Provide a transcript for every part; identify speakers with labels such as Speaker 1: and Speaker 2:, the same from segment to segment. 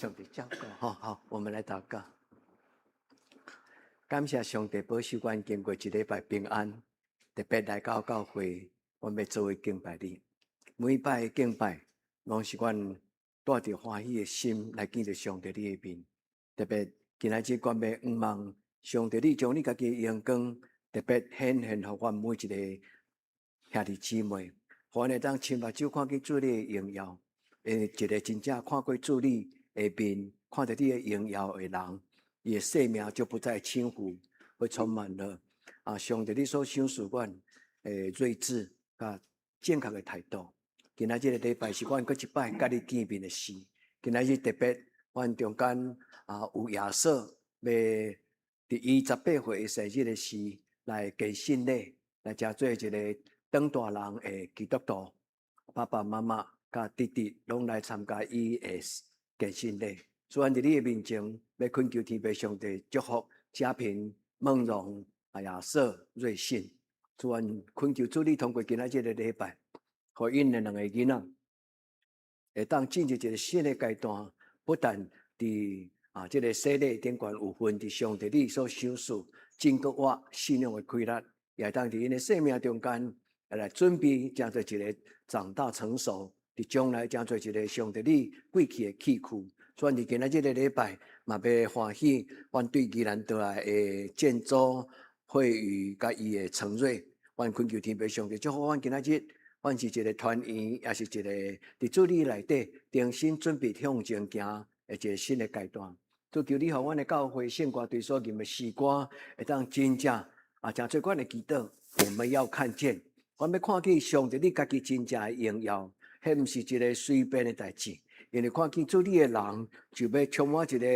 Speaker 1: 上帝照顧。好好，我們來禱告。感謝上帝保守阮經過一禮拜平安，特別來到教會，阮欲做伙敬拜你。每擺敬拜，攏是阮帶著歡喜的心來見著上帝你的面。特別今仔日，阮欲仰望上帝，你將你家己的榮光特別顯現予阮每一個兄弟姊妹，予阮會當親目睭看見主你的榮耀。因為一個真正看過主你的面，看著你的榮耀的人，伊的生命就不再輕浮，會充滿了啊！上帝你所賞賜阮的睿智佮正確的態度。今仔這個禮拜是阮閣一擺佮你見面的時。今仔日特別，阮中間啊有亞瑟欲佇伊18歲的生日的時來堅信禮，來成做一個長大人的基督徒。爸爸媽媽佮弟弟攏來參加伊的堅信禮。主阮佇你的面前，欲懇求天父上帝祝福嘉平、孟榮、啊亞瑟、瑞信。主阮懇求主你通過今仔這個禮拜，予𪜶的兩個囡仔會當進入一個新的階段，不但佇啊這個洗禮頂懸有份，佇上帝你所賞賜真閣活信仰的規律，也會當佇𪜶的生命中間來準備，成做一個長大成熟，佇將來成做一個上帝你貴氣的器具。所以佇今仔這個禮拜，嘛欲歡喜，阮對宜蘭倒來的建州、惠宇佮伊的承瑞，阮懇求天父上帝祝福阮今仔日，阮是一個團圓，也是一個佇主你內底重新準備向前行的一個新的階段。主求你予阮的教會聖歌隊所吟的詩歌，會當真正啊，成做阮的祈禱。我們要看見，阮欲看見上帝你家己真正的榮耀，彼毋是一個隨便的代誌。因為看見主你的人，就欲充滿一個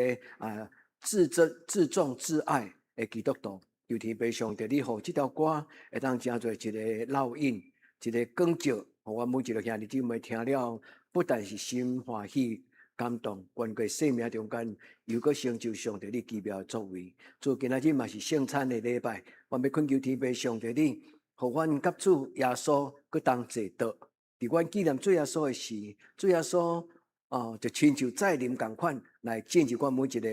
Speaker 1: 啊自尊、自重、自愛的基督徒。求天父上帝，你予這條歌會當成做一個烙印，一個光照，予阮每一個兄弟姊妹聽了，不但是心歡喜、感動，懸過生命中間又閣成就上帝你奇妙的作為。主今仔日嘛是聖餐的禮拜，阮欲懇求天父上帝你，予阮佮主耶穌閣同齊桌。佇阮紀念主耶穌的時，主耶穌哦，就親像再臨仝款來進入阮每一個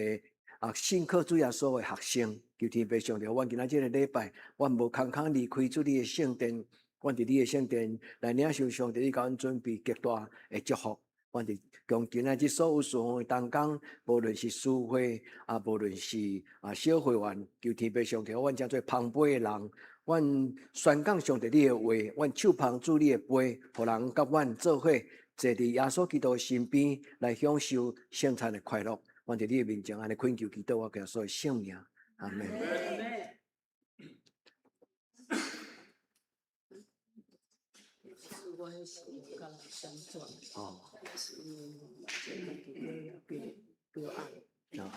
Speaker 1: 啊信靠主耶穌的學生。求天父上帝，阮今仔這個禮拜，阮無空空離開主你的聖殿，阮佇你的聖殿來領受上帝你共阮準備極大的祝福。阮佇將今仔日所有事奉的同工，無論是司會啊，無論是啊小會員，求天父上帝，阮成做捧杯的人，阮宣講上帝你的話，阮手捧主你的杯，予人佮阮做伙坐佇耶穌基督的身邊來享受聖餐的快樂。阮佇你的面前按呢懇求祈禱，我耶穌的聖名，阿門。
Speaker 2: 我是佮人相轉，是因為這家己比較愛。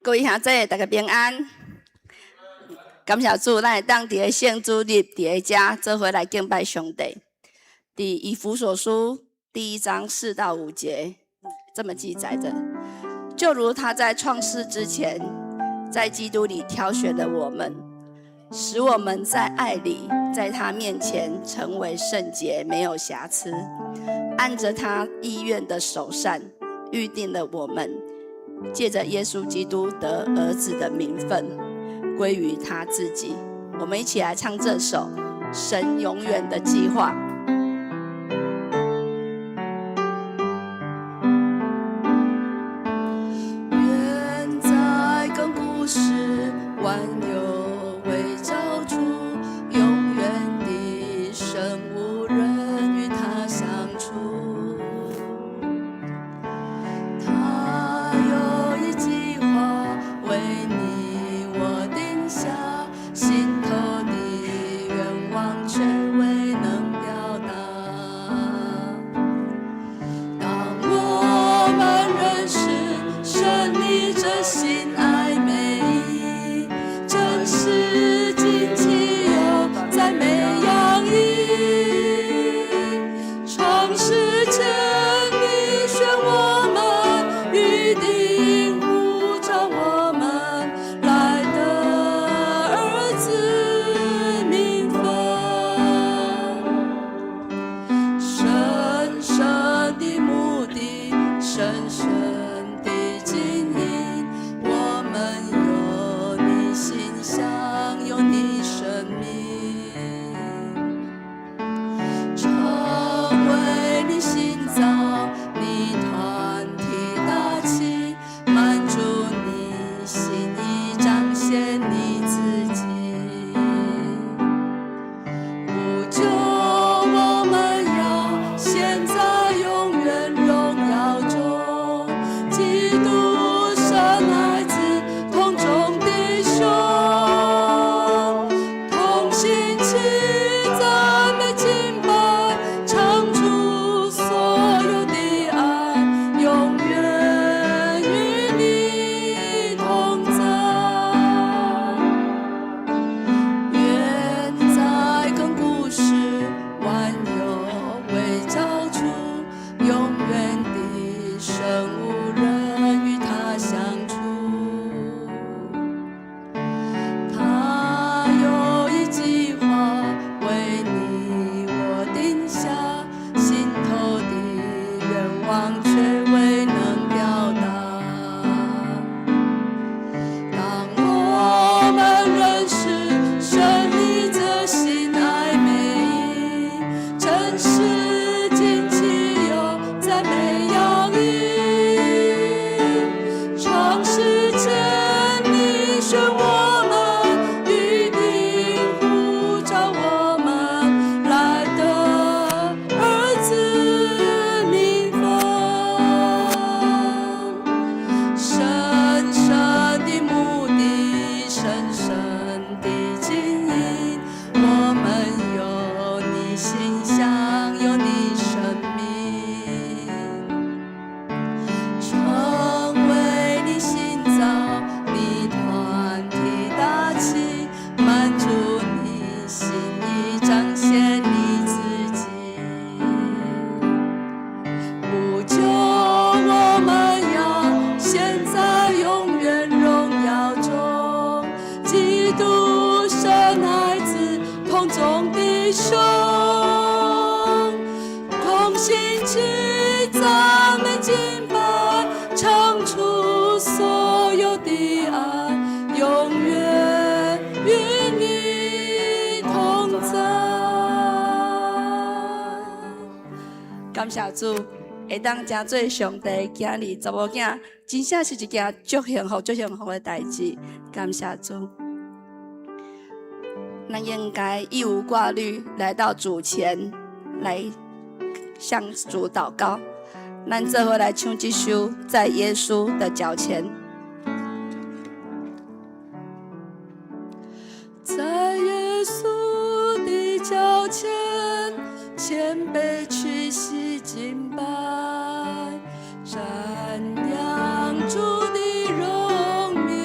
Speaker 3: 各位兄弟，大家平安。感謝主，咱會當佇个聖主日佇个遮做伙來敬拜上帝。佇以弗所書第一章4到5節這麼記載著：就如他在創世之前，在基督裡挑選了我們，使我們在愛裡，在他面前成為聖潔，沒有瑕疵。按着他意願的首善，預定了我們，借着耶穌基督得兒子的名分，歸於他自己。我們一起來唱這首《神永遠的計劃》。遠在亙古時，萬有未造出，永遠的神無人與他相處。他有一計劃為你我定下，心頭的願望卻未能表達。當我們認識神你這心愛美意，真是驚奇又讚美洋溢。創世前你選我們，預定呼召我們來得兒子名分。深深的目的，深深的經營，我們有你形象，有你生命，成為你新造，你團體大器，滿足你心意，彰顯你自己。不久我們要現在永遠榮耀中，基督神愛子同眾弟兄，同心齊讚美敬拜，唱出所有的愛，永遠與你同在。遠在亙古時，萬有未造出，永遠的神無人與他相處。他有一計劃為你我定下，心頭的願望卻未能表達。當我們認識神你這心愛美意，真是驚奇又讚美洋溢。創世前你選我們，預定呼召我們來得兒子名分。深深的目的，深深的經營，我們有你形象，有你生命，成為你新造，你團體大器，滿足你心意，彰顯你自己。不久我們要現在永遠榮耀中，基督神愛子同眾弟兄，同心齊讚美敬拜，唱出所有的愛，永遠與你同在。感謝主，會當成做上帝囝兒查某囝，真正是一件足幸福、足幸福的代誌。感謝主，咱應該一無掛慮來到主前來向主禱告。咱做伙來唱這首《在耶穌的腳前》。在耶穌的腳前，謙卑屈膝敬拜，瞻仰主的榮美。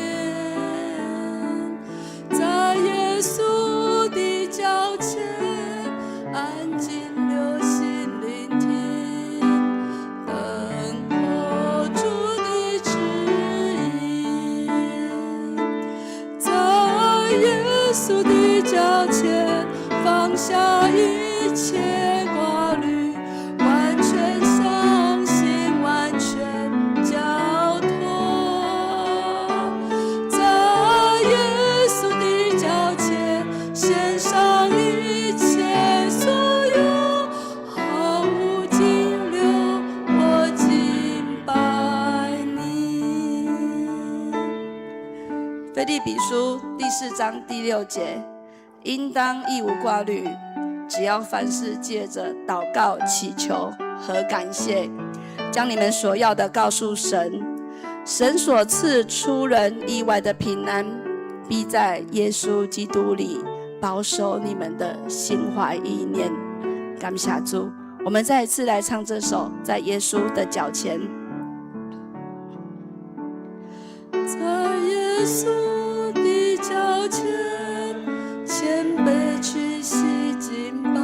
Speaker 3: 腓立比書第四章第六節，應當一無掛慮，只要凡事借着禱告、祈求和感謝，將你們所要的告訴神。神所賜出人意外的平安，必在耶穌基督裡保守你們的心懷意念。感謝主，我們再一次來唱這首《在耶穌的腳前》。在耶穌的腳前，謙卑屈膝敬拜，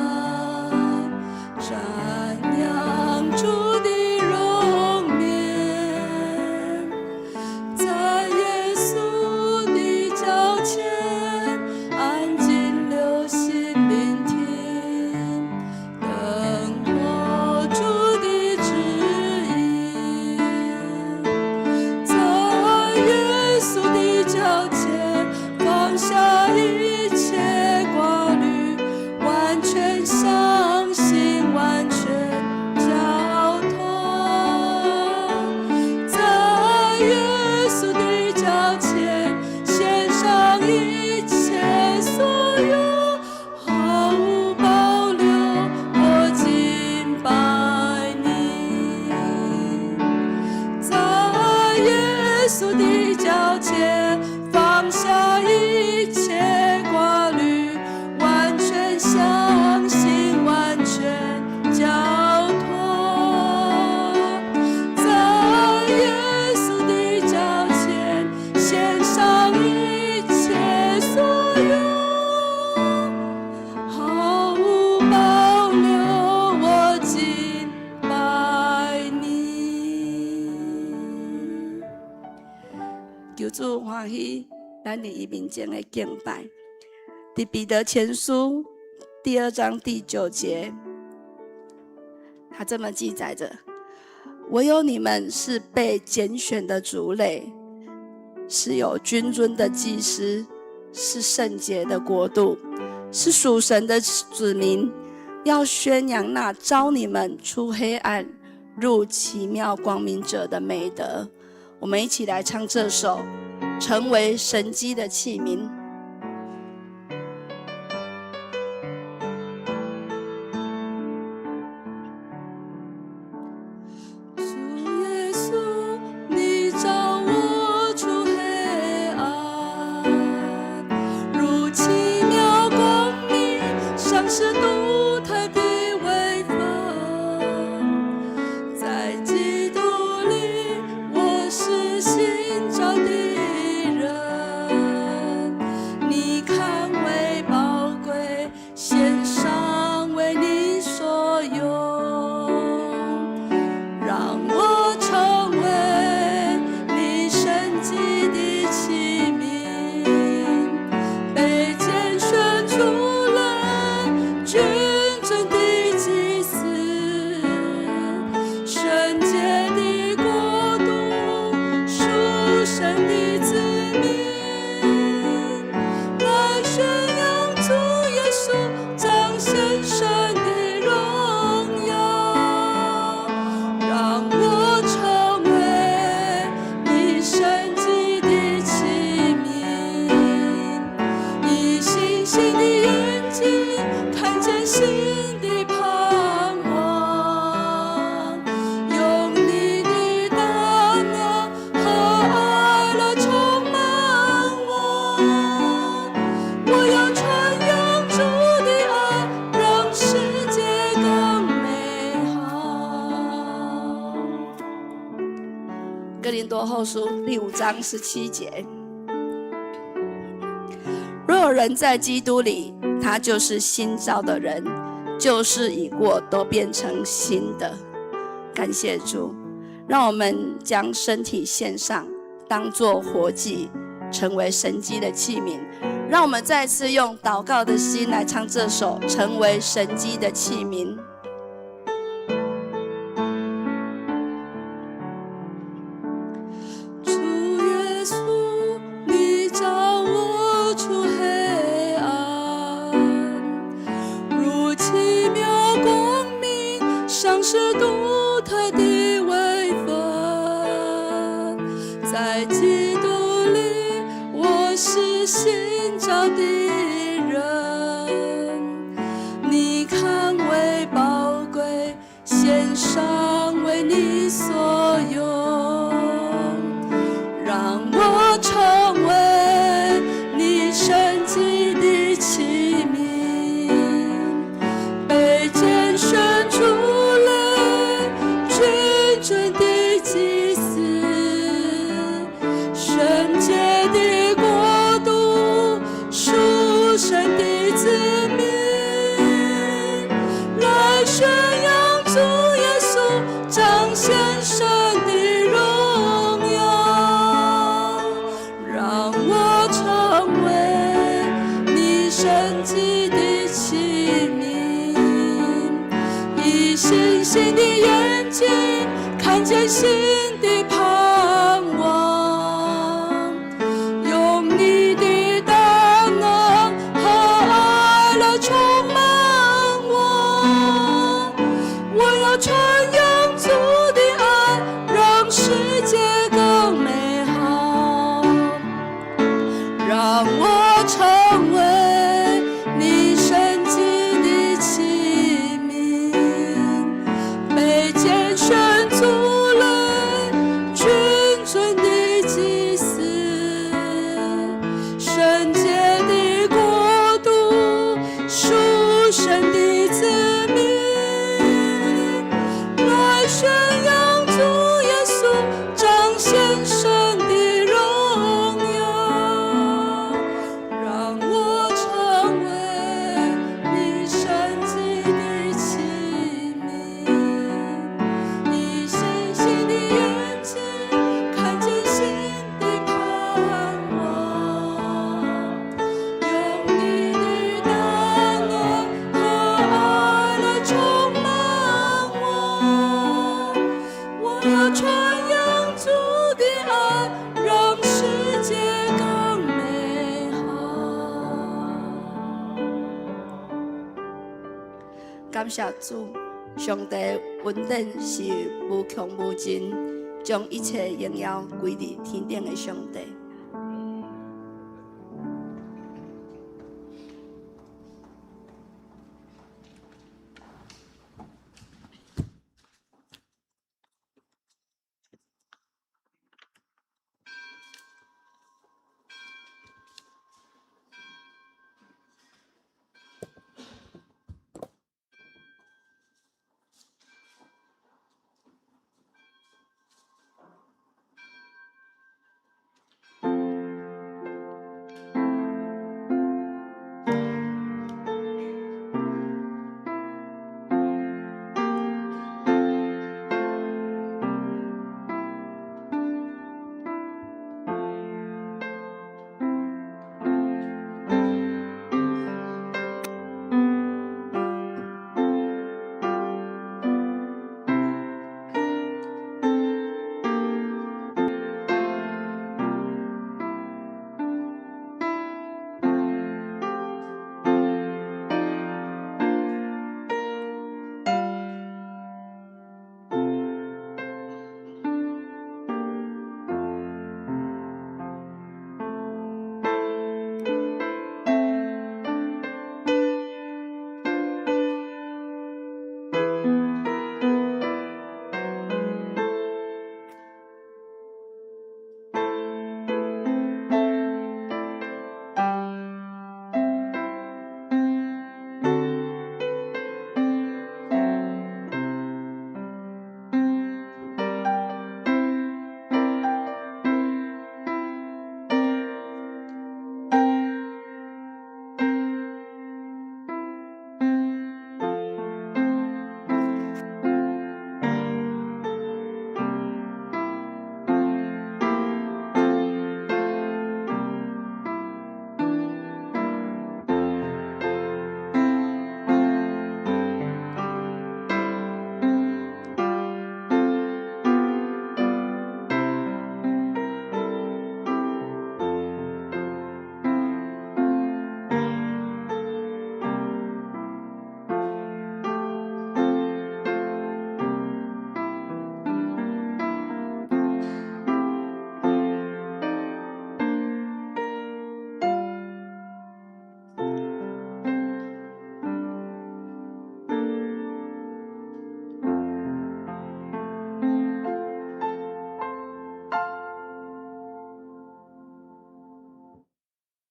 Speaker 3: 瞻仰主的容面。在耶穌的腳前，安靜留心聆聽，等候主的旨意。在耶穌的腳前，放下一切掛慮，完全相信，完全交託。在耶穌的腳前，獻上一切所有，毫無保留，我敬拜你。在耶穌的腳前，放下一切掛慮，完全相信，完全交託。在耶穌的腳前，獻上一切所有，毫無保留，我敬拜你。求主歡喜，咱佇伊面前的敬拜。佇彼得前書第二章第九節，他這麼記載着：唯有你們是被揀選的族類，是有君尊的祭司，是聖潔的國度，是屬神的子民，要宣揚那召你們出黑暗入奇妙光明者的美德。我們一起來唱這首《成為神蹟的器皿》。主耶穌，你召我出黑暗，入奇妙光明，賞賜獨特的位分，在基督裡，我是新造的人。你看為寶貴，獻上為你所用，讓我成為你神蹟的器皿，被揀選出來，君尊的祭司，聖潔的國度，屬神的子民，來宣揚主耶穌，彰顯神的榮耀，讓我成為你神蹟的器皿，以信心的眼睛看見新的盼望，用你的大能和愛來充滿我。我要傳揚主的愛，讓世界更美好。哥林多後書第五章17節：若有人在基督裡，他就是新造的人，舊事已過，都變成新的。感謝主，讓我們將身體獻上，當作活祭，成為神蹟的器皿。讓我們再次用禱告的心來唱這首《成為神蹟的器皿》。主耶穌，你召我出黑暗，入奇妙光明，賞賜獨特的位分，在基督裡，我
Speaker 2: 新造的人，你看為寶貴，獻上為你所用，讓我成為你聖潔的器皿，被揀選出來，君尊的祭司，聖潔的國度，屬神的子民，來宣揚主耶穌，彰顯神的榮耀，讓我成為你聖潔的器皿，以信心的眼睛看見新的盼望，用你的大能和愛來充滿我。我要傳揚主的愛，讓世界更美好。讓我成為你聖潔的器皿，被揀選出來，君尊的祭司，聖潔的國度，屬神的子民，來宣揚主耶穌，彰顯神的榮耀，讓我成為你聖潔的器皿，以信心的眼睛看見新的盼望，用你的大能和愛來充滿我。我要傳揚主的愛，讓世界更美好。
Speaker 3: 感謝主，上帝恩典是無窮無盡，將一切榮耀歸佇天頂的上帝。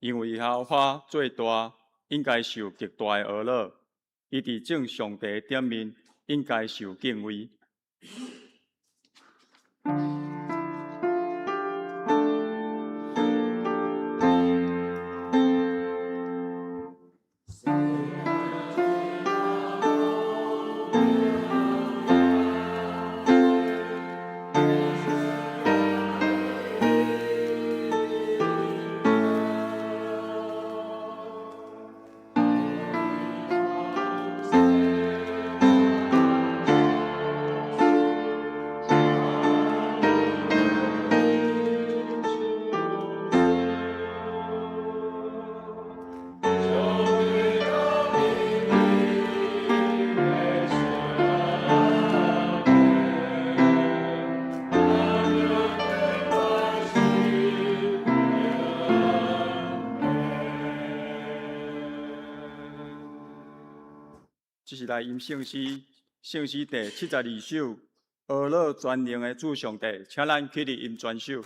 Speaker 4: 因為耶和華做大，應該受極大的呵咾；伊佇眾上帝頂面，應該受敬畏。這是來吟聖詩，聖詩第72首，呵咾全能的主上帝，請咱起立吟全首。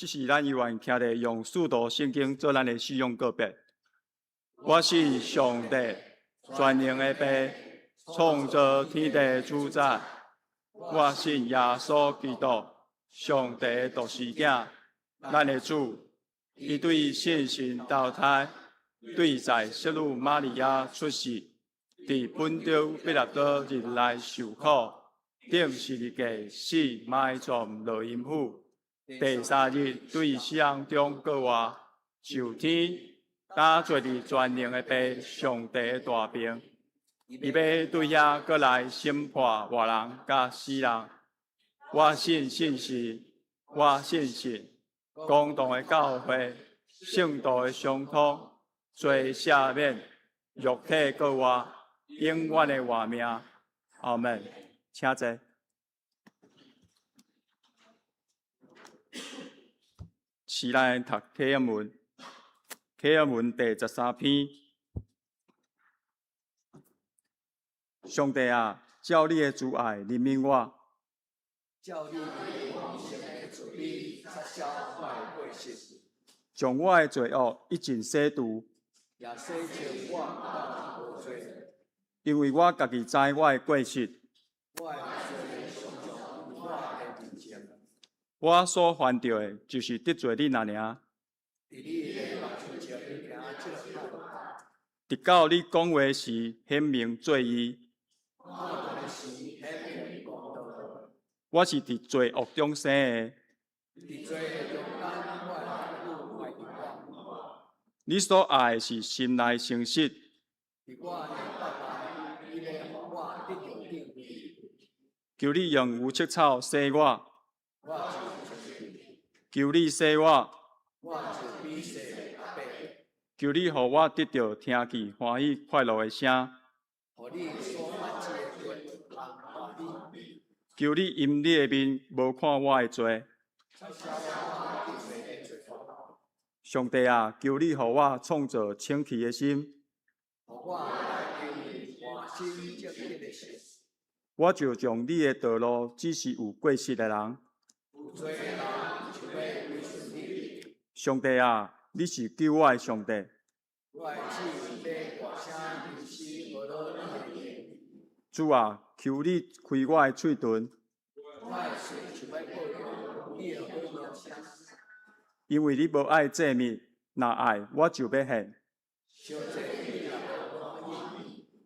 Speaker 4: 這是咱猶原徛咧用使徒聖經做咱的信仰告白。我信上帝，全能的父，創造天地主宰。我信耶穌基督，上帝的獨生囝，咱的主。伊對聖神投胎，對在聖女瑪利亞出世，佇本丟彼拉多日內受苦，釘十字架死埋葬落陰府。第三日對死人中復活。上天，搭坐佇全能的父上帝的大爿。伊欲對遐閣來審判活人佮死人。我信聖神，我信信公同的教會，聖徒的相通，罪赦免，肉體復活，永遠的活命。阿門。請坐。是咱讀啟耀文，啟耀文第13篇。上帝啊，照你的慈愛憐憫我。
Speaker 1: 照你豐盛的慈悲，擦消我的過失。
Speaker 4: 將我的罪惡一盡洗除。
Speaker 1: 也洗淨我到無罪。
Speaker 4: 因為我家己知我的過失。
Speaker 1: 我的罪常常佇我的面前。
Speaker 4: 我所犯著的，就是得罪你爾爾。
Speaker 1: 佇你的目睭前行這歹。
Speaker 4: 直到你講話時，顯明罪義。我是佇罪惡中生的。你所愛的是心內誠實。求你用烏漆草洗我。求你洗我。求你予我得著聽見歡喜快樂的聲。求你因你的面無看我的罪。上帝啊，求你予我創造清氣的心。我就將你的道路指示有過失的人。上帝啊，你是救我的上帝。主啊，求你開我的喙唇。因為你無愛祭物，若愛我就欲獻。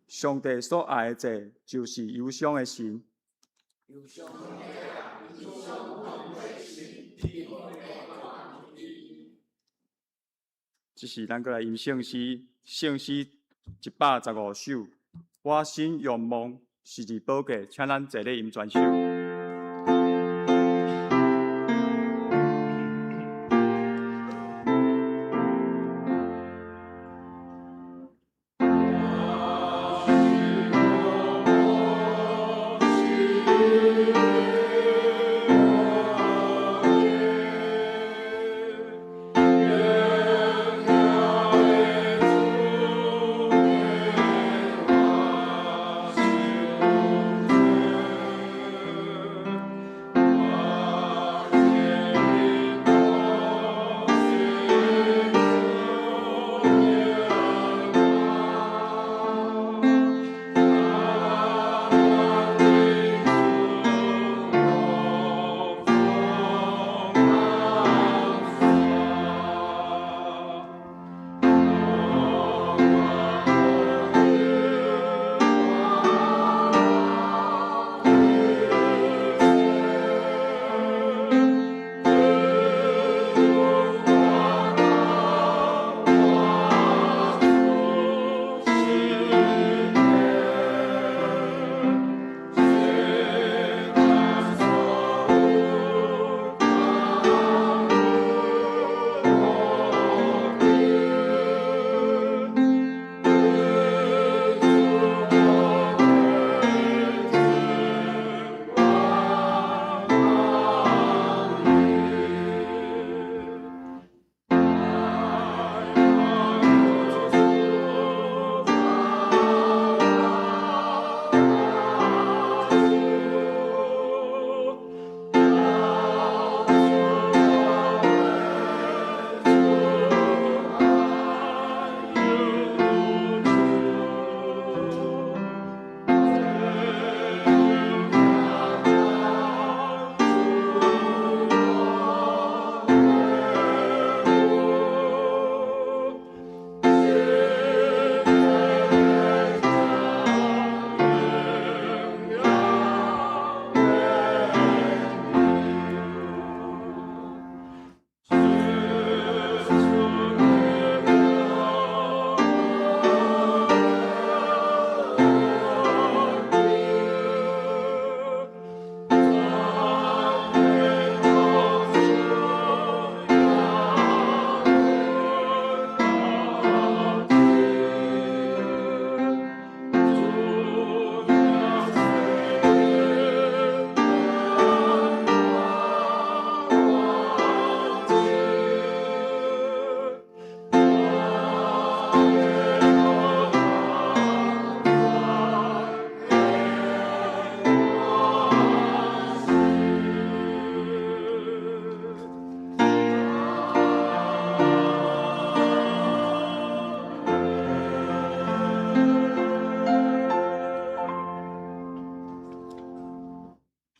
Speaker 4: 上帝所愛的祭，就是憂傷的心。這時，咱閣來吟聖詩，聖詩115首。我心仰望十字寶架，請咱坐咧吟全首。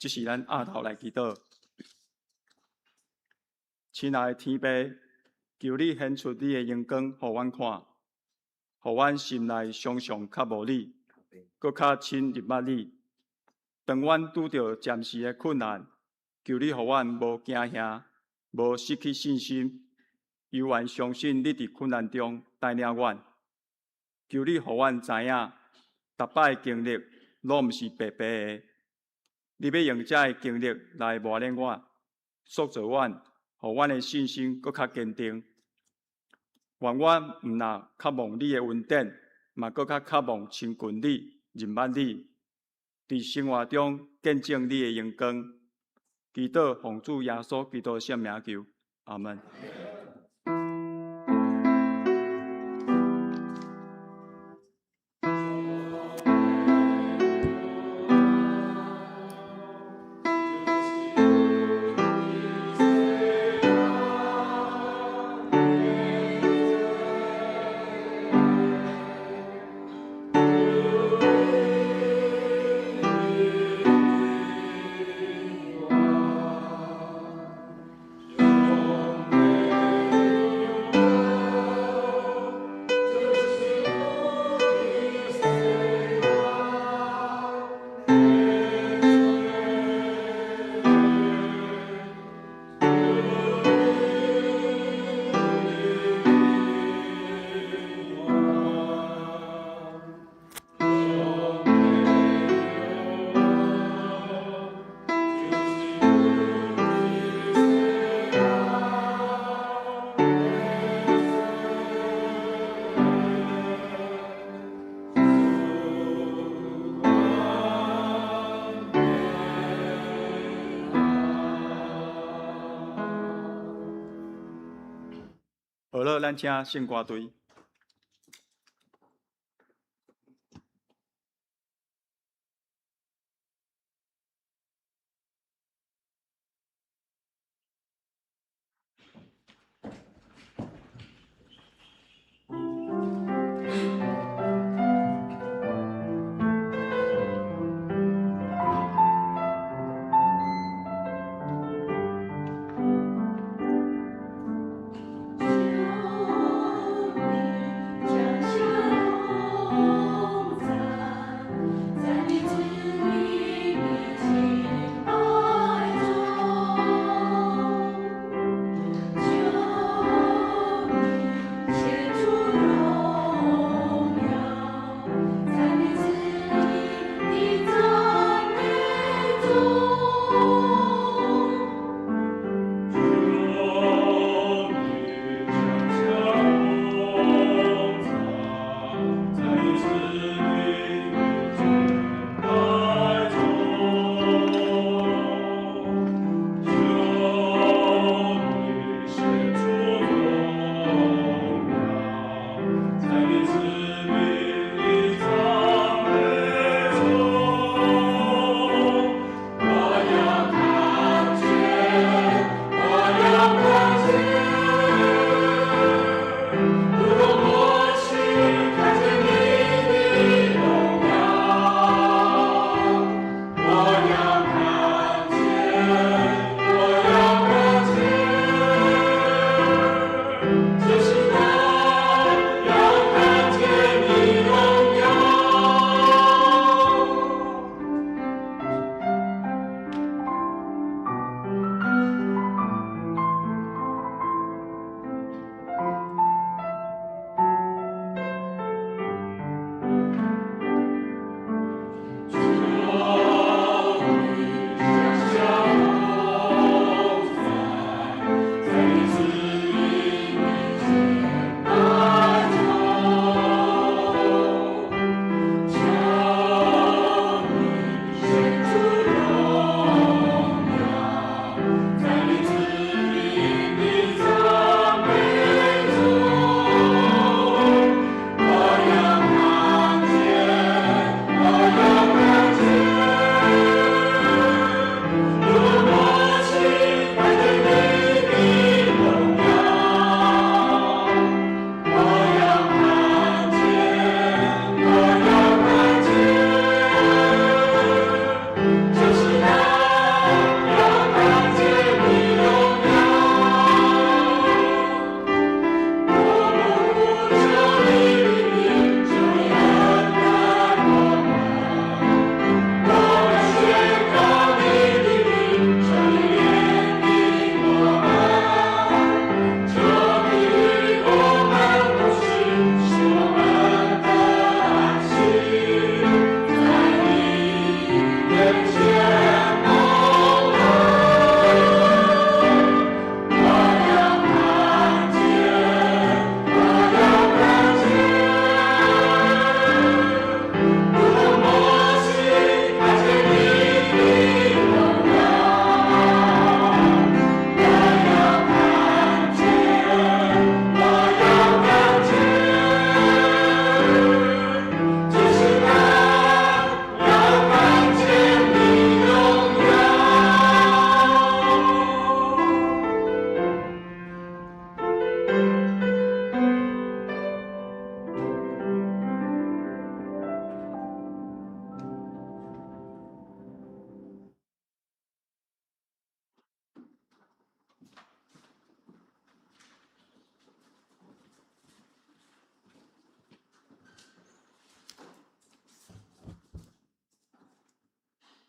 Speaker 4: 這時咱掩頭來祈禱。親愛的天父，求你顯出你的榮光，予阮看，予阮心內常常渴慕你，閣較親認捌你。當阮拄著暫時的困難，求你予阮無驚嚇，無失去信心，猶原相信你佇困難中帶領阮。求你予阮知影，逐擺經歷攏毋是白白的。你欲用這个經歷來磨練我，塑造阮，予阮的信心閣較堅定。願阮毋但渴望你的恩典，嘛閣較渴望親近你、認捌你，佇生活中見證你的榮光。祈禱奉主耶穌基督聖名求，阿門。好了，咱請聖歌隊。
Speaker 2: 求你。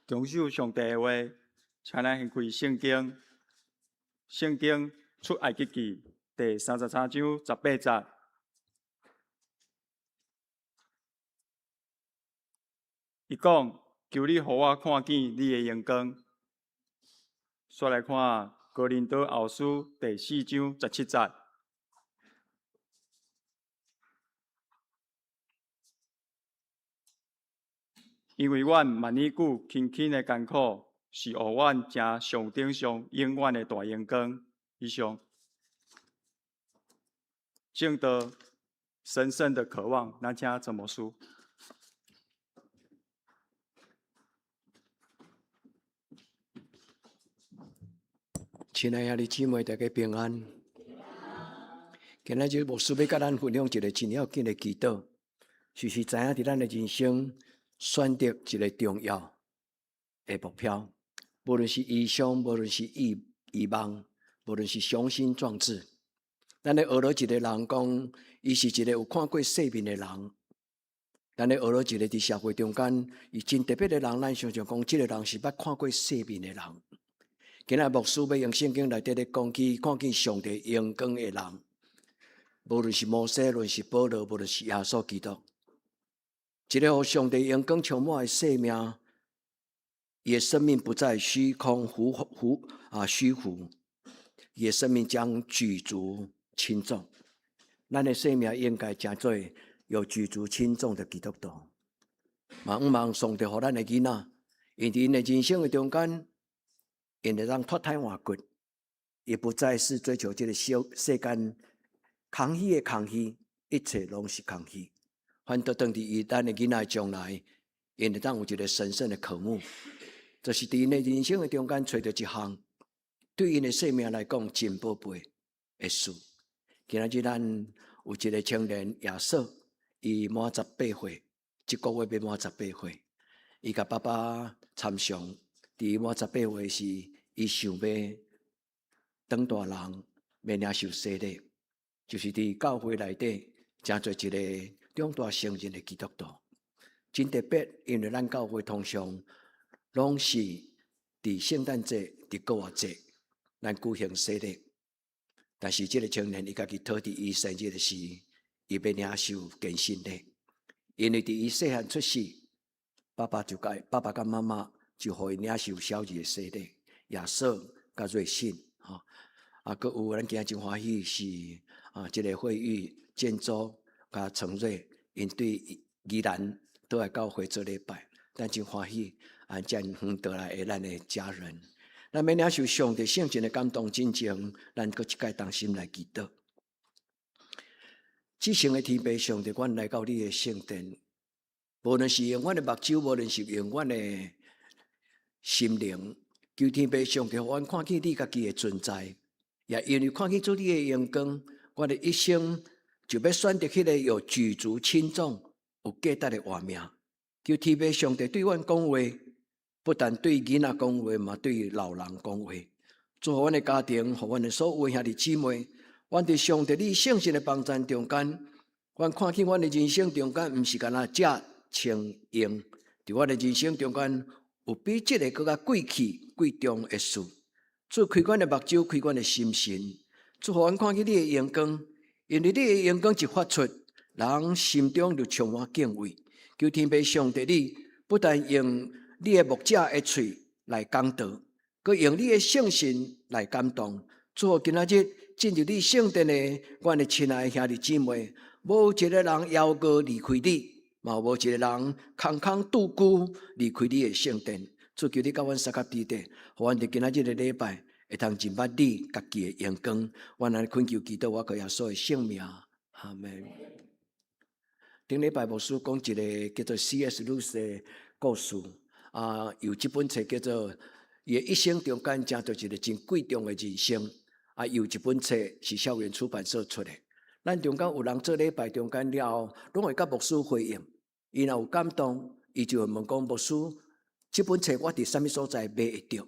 Speaker 4: 遵守上帝的話，請咱掀開聖經，聖經出埃及記第33章18節。伊講：求你予我看見你的榮光。煞來看哥林多後書第4章17節。因為阮萬呢久勤勤的艱苦，是予阮成上頂上永遠的大榮光。以上，證得神聖的渴望，咱請陳牧師。
Speaker 1: 親愛兄弟姊妹，大家平安。今仔日牧師欲佮咱分享一个真要緊的祈禱，就是知影佇咱的人生選擇一个重要的目標，無論是異象，無論是異夢，無論是雄心壯志。咱咧學了一个人講，伊是一个有看過世面的人。咱咧學了一个佇社會中間，伊真特別的人，咱常常講，這个人是捌看過世面的人。今仔牧師欲用聖經內底咧講起，看見上帝榮光的人，無論是摩西，無論是保羅，無論是耶穌基督，一个予上帝榮光充滿的生命，伊的生命不再虛空浮浮啊虛浮，伊的生命將舉足輕重。咱的生命應該成做有舉足輕重的基督徒。嘛，向望上帝予咱的囡仔，𪜶佇𪜶的人生的中間。𪜶會當脫胎換骨，伊不再是追求這个小世間空虛的空虛，一切攏是空虛。反倒轉佇伊咱的囡仔將來，𪜶會當有一个神聖的渴慕，就是佇𪜶的人生的中間揣著一項，對𪜶的生命來講真寶貝的事。今仔日咱有一个青年亞瑟，伊滿十八歲，這个月欲滿十八歲，伊共爸爸參詳，佇伊滿十八歲時，伊想欲長大人，欲領受洗禮，就是佇教會內底，成做一个長大成人的基督徒。真特別，因為咱教會通常攏是佇聖誕節、佇復活節，咱舉行洗禮。但是這个青年伊家己討佇伊生日的時，伊欲領受堅振禮，因為佇伊細漢出世，爸爸就共爸爸佮媽媽就予伊領受小兒的洗禮。亞瑟佮瑞信，吼，啊，閣有咱今仔真歡喜是啊，這个惠玉、建州佮陳瑞，𪜶對宜蘭倒來教會做禮拜，咱真歡喜啊，遮爾遠倒來的咱的家人，咱欲領受上帝聖神的感動，進前，咱閣一擺同心來祈禱。至聖的天父上帝，阮來到你的聖殿，無論是用阮的目睭，無論是用阮的心靈。求天父上帝，予阮看見你家己的存在，也因為看見主你的榮光，我的一生就欲選擇彼个有舉足輕重、有價值的活命。求天父上帝對阮講話，不但對囡仔講話，嘛對老人講話。祝福阮的家庭，予阮的所有兄弟姊妹，阮佇上帝你聖神的幫贊中間，阮看見阮的人生中間，毋是干焦食穿用，佇阮的人生中間，有比這个閣較貴氣、貴重的事。主開阮的目睭，開阮的心神，主予阮看見你的榮光，因為你的榮光一發出，人心中就充滿敬畏。求天父上帝你，不但用你的牧者的喙來講道，閣用你的聖神來感動。主今仔日進入你聖殿的，阮的親愛的兄弟姊妹，無一个人遙過離開你。嘛無一个人空空拄久離開你的聖殿，主求你佮阮相佮佇咧，予阮佇今仔日的禮拜會通認捌你家己的榮光。阮按呢懇求祈禱，我靠耶穌的聖名，阿門。頂禮拜牧師講一个叫做 C.S. 路易斯的故事，啊，有這本冊叫做《伊的一生中間成做一个真貴重的人生》，啊，有一本冊是校園出版社出的。咱中間有人做禮拜中間了後，攏會佮牧師回應。伊若有感動，伊就會問講：牧師，這本冊我佇啥物所在買會著？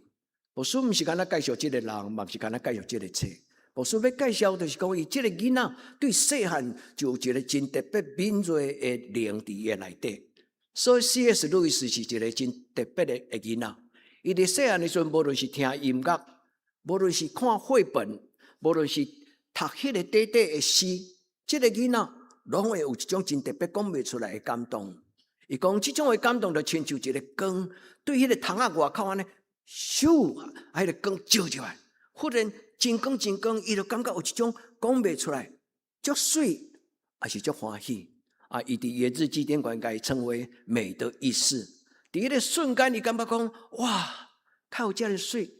Speaker 1: 牧師毋是干焦介紹這个人，嘛毋是干焦介紹這个冊。牧師欲介紹，就是講伊這个囡仔對細漢就有一个真特別敏銳的靈佇伊的內底。所以 C.S. 路易斯是一个真特別的囡仔。伊佇細漢的時陣，無論是聽音樂，無論是看繪本，無論是讀彼個短短的詩，這個囡仔攏會有一種真特別講袂出來的感動。伊講這種的感動，就親像一個光，對彼個窗仔外口按呢，咻，彼個光照入來，忽然真光真光，伊就感覺有一種講袂出來，足媠，也是足歡喜。啊！伊佇伊的日記頂懸共伊稱為美的意識。佇彼個瞬間，伊感覺講哇，較有遮爾媠，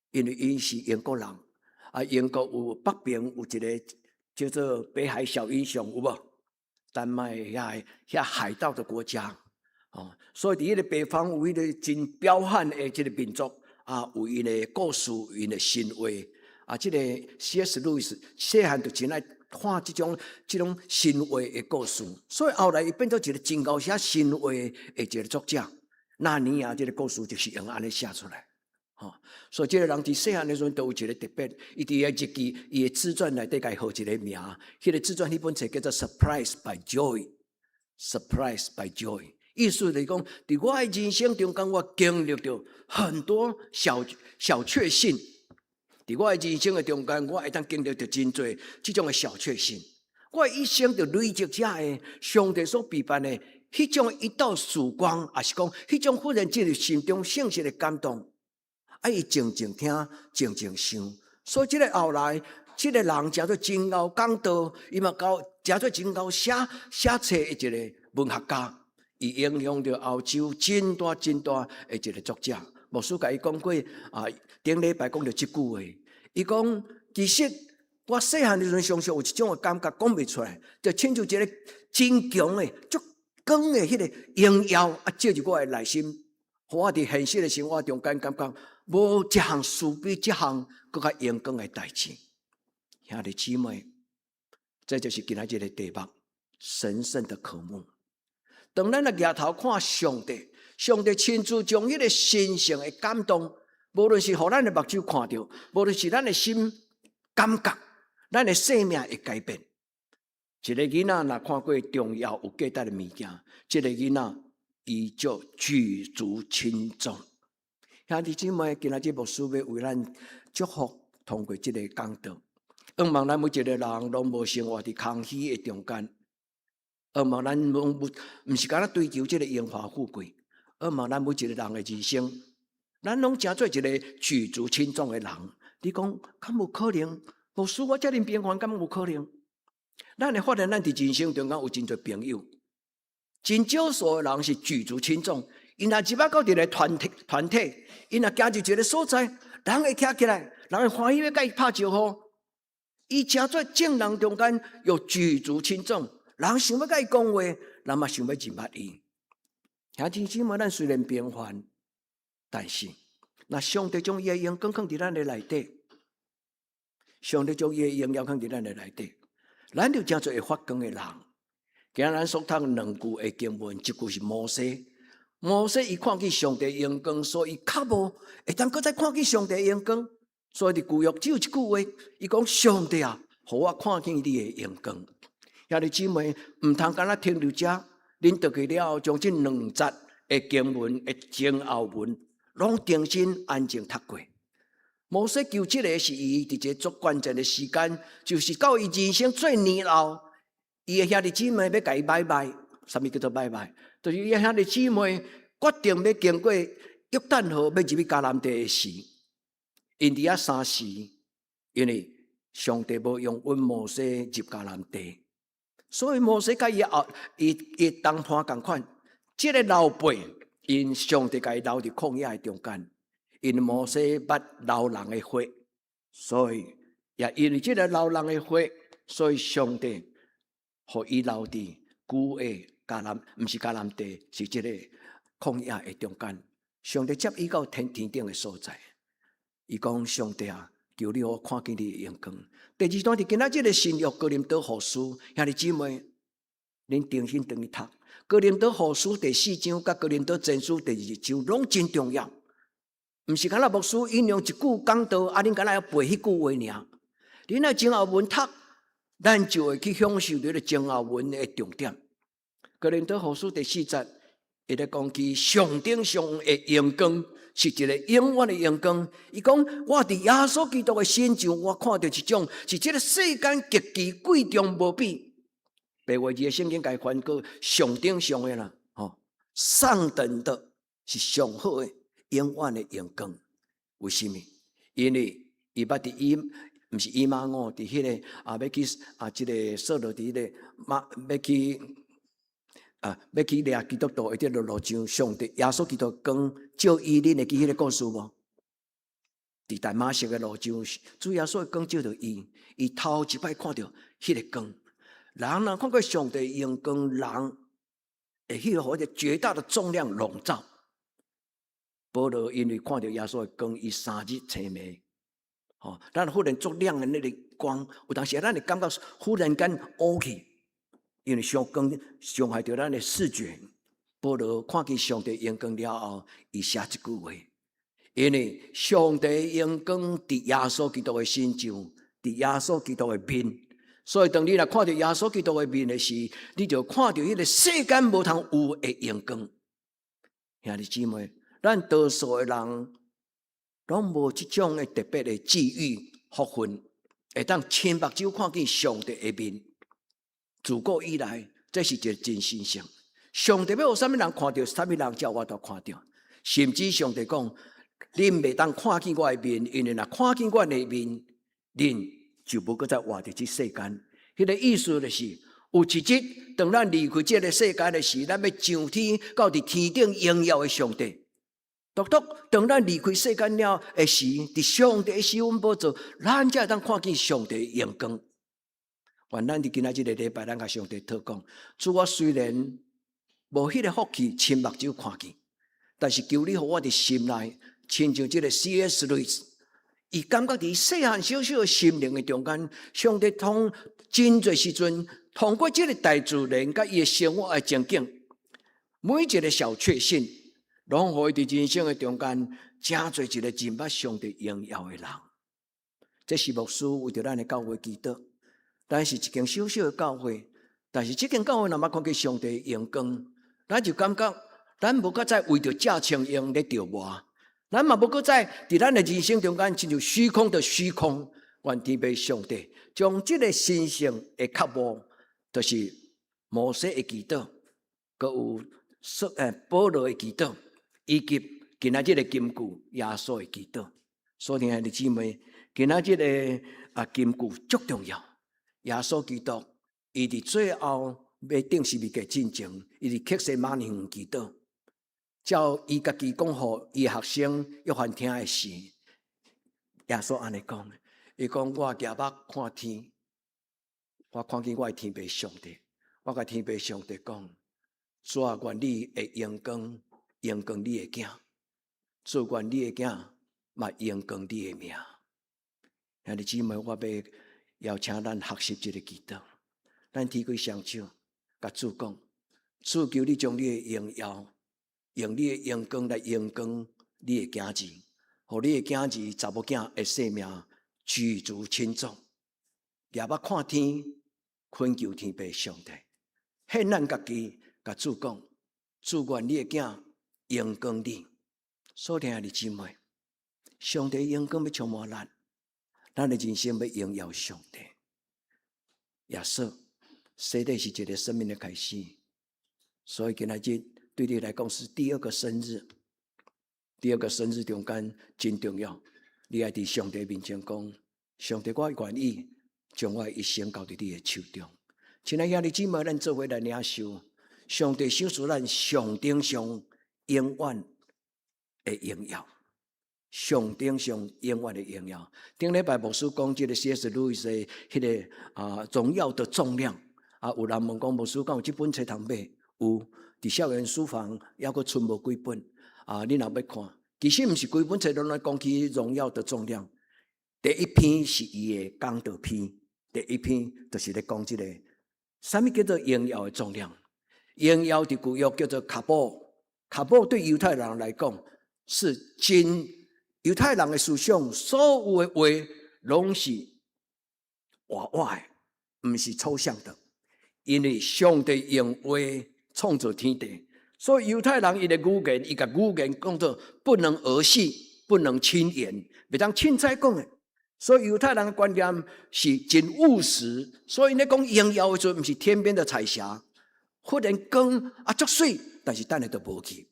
Speaker 1: 因為𪜶是英國人。啊，英國有北邊有一個叫做北海小英雄，有無？丹麥遐遐海盜的國家，哦，所以佇彼個北方有彼個真彪悍的這個民族，啊，有𪜶的故事，有𪜶的神話。啊，這個 C.S. 路易斯細漢就真愛看這種神話的故事，所以後來伊變做一個真𠢕寫神話的一個作者。納尼亞這個故事就是用按呢寫出來，吼。所以這個人佇細漢的時陣都有一個特別，伊佇伊日記、伊的自傳內底共伊號一個名，彼個自傳彼本冊叫做《Surprise by Joy》，Surprise by Joy，意思就是講，佇我的人生中間，我經歷著很多小小確幸。佇我的人生的中間，我會當經歷著真濟這種的小確幸。我一生就累積遮的上帝所備辦的彼種一道曙光，抑是講彼種忽然進入心中聖神的感動。啊，伊靜靜聽，靜靜想。所以這個後來，這個人成做真𠢕講道，伊嘛𠢕成做真𠢕寫寫冊的一個文學家，伊影響著歐洲真大真大的一個作者。牧師共伊講過啊，頂禮拜講著這句話，伊講其實我細漢的時陣，常常有一種的感覺講袂出來，就親像一個真強的、足光的彼個榮耀啊，照入我的內心，予我佇現實的生活中間感覺無一項事比這項閣較榮光的代誌。兄弟姊妹，這就是今仔日的題目：神聖的渴慕。當咱來舉頭看上帝，上帝親自將彼個神聖的感動，無論是予咱的目睭看著，無論是咱的心感覺，咱的生命會改變。一個囡仔若看過重要有價值的物件，這個囡仔伊就舉足輕重。兄弟姊妹，今仔日牧師欲為咱祝福，通過這個講道，向望咱每一個人攏無生活佇空虛的中間，向望咱攏無，毋是干焦追求這個榮華富貴，向望咱每一個人的人生，咱攏成做一個舉足輕重的人。你講敢有可能？牧師，我遮爾平凡，敢有可能？咱會發現，咱佇人生中間有真濟朋友，真少數的人是舉足輕重。𪜶若入來到一個團體，𪜶若行入一個所在，人會徛起來，人會歡喜欲共伊拍招呼。伊成做眾人中間有舉足輕重，人想欲共伊講話，人嘛想欲認捌伊。兄弟姊妹，咱雖然平凡，但是若上帝將伊的榮光囥佇咱的內底，上帝將伊的榮耀囥佇咱的內底，咱就成做會發光的人。今仔咱所讀兩句的經文，一句是摩西。摩西伊看見上帝榮光，所以伊渴慕會當閣再看見上帝榮光。所以佇舊約只有一句話，伊講上帝啊，予我看見你的榮光。兄弟姊妹，毋通干焦停佇遮，恁轉去了後，將這兩節的經文的前後文，攏重新安靜讀過。摩西求這個是伊佇這個足關鍵的時間，就是到伊人生最年老，伊的兄弟姊妹欲共伊買賣，啥物叫做買賣？就是伊兄弟姊妹決定欲經過約旦河，欲入去迦南地的時，𪜶佇遐相時，因為上帝無容允摩西入迦南地，所以摩西共伊後伊同伴仝款，這個老輩𪜶上帝共伊留佇曠野的中間，因摩西捌流人的血，所以也因為這個流人的血，所以上帝予伊留佇舊的迦南，毋是迦南地，是這個曠野的中間。上帝接伊到天天頂的所在，伊講上帝啊，求你予我看見你的榮光。第二段佇今仔這個新約哥林多後書，兄弟姊妹，恁重新轉去讀哥林多後書第四章，佮哥林多前書第二章，攏真重要。毋是干焦牧師引用一句講道，啊，恁干焦愛背彼句話爾。恁若前後文讀，咱就會去享受這個前後文的重點。哥林多後書第四節，伊咧講起上頂上的榮光，是一個永遠的榮光。伊講，我佇耶穌基督的身上，我看著一種是這个世間極其貴重無比。白話字的聖經共翻過上頂上的啦，吼，上等的是上好的永遠的榮光。為啥物？因為伊捌佇以毋是以馬忤，佇彼个啊，欲去啊，這个掃羅佇彼个馬欲去啊，欲去掠基督徒，佇路上，上帝耶穌基督光照伊，恁會記彼个故事無？佇大馬色的路上，主耶穌的光照著伊，伊頭一擺看著彼个光。人若看過上帝榮光，人會去予一個絕大的重量籠罩。保羅因為看著耶穌的光，伊3日青迷。吼，咱忽然足亮的那个光，有當時咱會感覺忽然間烏去，因為傷光傷害著咱的視覺。保羅看見上帝榮光了後，伊寫這句話：因為上帝榮光佇耶穌基督的身上，佇耶穌基督的面。所以當你若看著耶穌基督的面的時，你就看著彼个世間無通有的榮光。兄弟姊妹，咱多數的人攏無這種的特別的際遇福分，會當親目睭看見上帝的面。自古以來，這是一个真神聖。上帝欲予啥物人看著，啥物人才有法度看著。甚至上帝講：恁袂當看見我的面，因為若看見我的面，恁就無閣再活佇這世間。彼个意思就是，有一日當咱離開這个世間的時，咱欲上天到佇天頂榮耀的上帝。獨獨當咱離開世間了的時，佇上帝的施恩寶座，咱才會當看見上帝的榮光。願咱佇今仔這个禮拜，咱共上帝禱告：主，我雖然無彼个福氣親目睭看見，但是求你予我佇心內，親像這个 C.S. 路易斯，伊感覺佇細漢小小的心靈的中間，上帝通真濟時陣，通過這个大自然佮伊的生活的情景，每一个小確幸，攏予伊佇人生的中間，成做一个認捌上帝榮耀的人。這是牧師為著咱的教會祈禱。咱是一間小小的教會，但是這間教會若捌看見上帝的榮光，咱就感覺咱無閣再為著食穿用咧著磨，咱嘛無閣再佇咱的人生中間親像虛空的虛空。願天父上帝將這个神聖的渴慕，就是摩西的祈禱，閣有保羅的祈禱，以及今仔這个金句耶穌的祈禱。所以兄弟姊妹，今仔這个啊金句足重要。耶穌基督，伊佇最後欲釘十字架進前，伊佇客西馬尼園祈禱，照伊家己講予伊學生約翰聽的時，耶穌按呢講，伊講，我舉目看天，我看見我的天父上帝，我共天父上帝講，主啊，願你的榮光榮光你的囝，主，願你的囝嘛榮光你的名。兄弟姊妹，我欲邀請咱學習這个祈禱，咱提開雙手，共主講，主，求你將你的榮耀，用你的榮光來榮光你的囝兒，予你的囝兒查某囝的性命舉足輕重。舉目看天，懇求天父上帝，獻咱家己，共主講，主，願你的囝榮光你。所以兄弟姊妹，上帝榮光欲充滿咱。咱的人生欲榮耀上帝。耶穌，洗禮是一个生命的開始，所以今仔日對你來講是第二個生日。第二個生日中間真重要，你愛佇上帝面前講：上帝，我願意將我的一生交佇你的手中。親愛兄弟姊妹，咱做伙來領受上帝賞賜咱上頂上永遠的榮耀。上頂上永遠的榮耀。頂禮拜牧師講這个 C.S. 路易斯的彼个啊榮耀的重量啊，有人問講，牧師敢有這本冊通買？有，佇校園書房猶閣賰無幾本啊！你若欲看，其實毋是規本冊攏來講起榮耀的重量。第一篇是伊的講道篇，第一篇就是咧講這个，啥物叫做榮耀的重量？榮耀佇舊約叫做卡波，卡波對猶太人來講是真。猶太人的思想，所有的話攏是活活的，毋是抽象的。因為上帝用話創造天地，所以猶太人伊的語言，伊共語言講做不能兒戲，不能輕言，袂當凊彩講的。所以猶太人的觀念是真務實，所以咧講榮耀的時陣，毋是天邊的彩霞，忽然光啊足媠，但是等下就無去。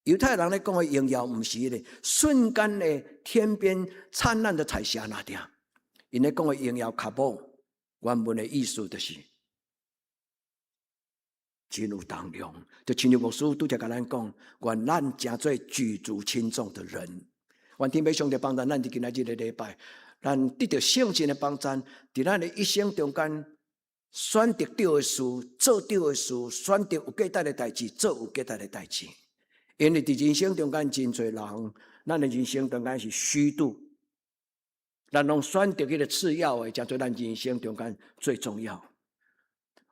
Speaker 1: 猶太人咧講的榮耀，毋是彼个瞬間的天邊燦爛的彩霞那爾。𪜶咧講的榮耀較無原文的意思就是真有重量。就親像牧師拄才共咱講，願咱成做舉足輕重的人。願天父上帝幫助咱佇今仔日個禮拜，咱得著聖神的幫助，佇咱的一生中間選擇對的事，做對的事，選擇有價值的代誌，做有價值的代誌。因為佇人生中間真濟人，咱的人生中間是虛度，咱攏選擇彼個次要的，成做咱人生中間最重要。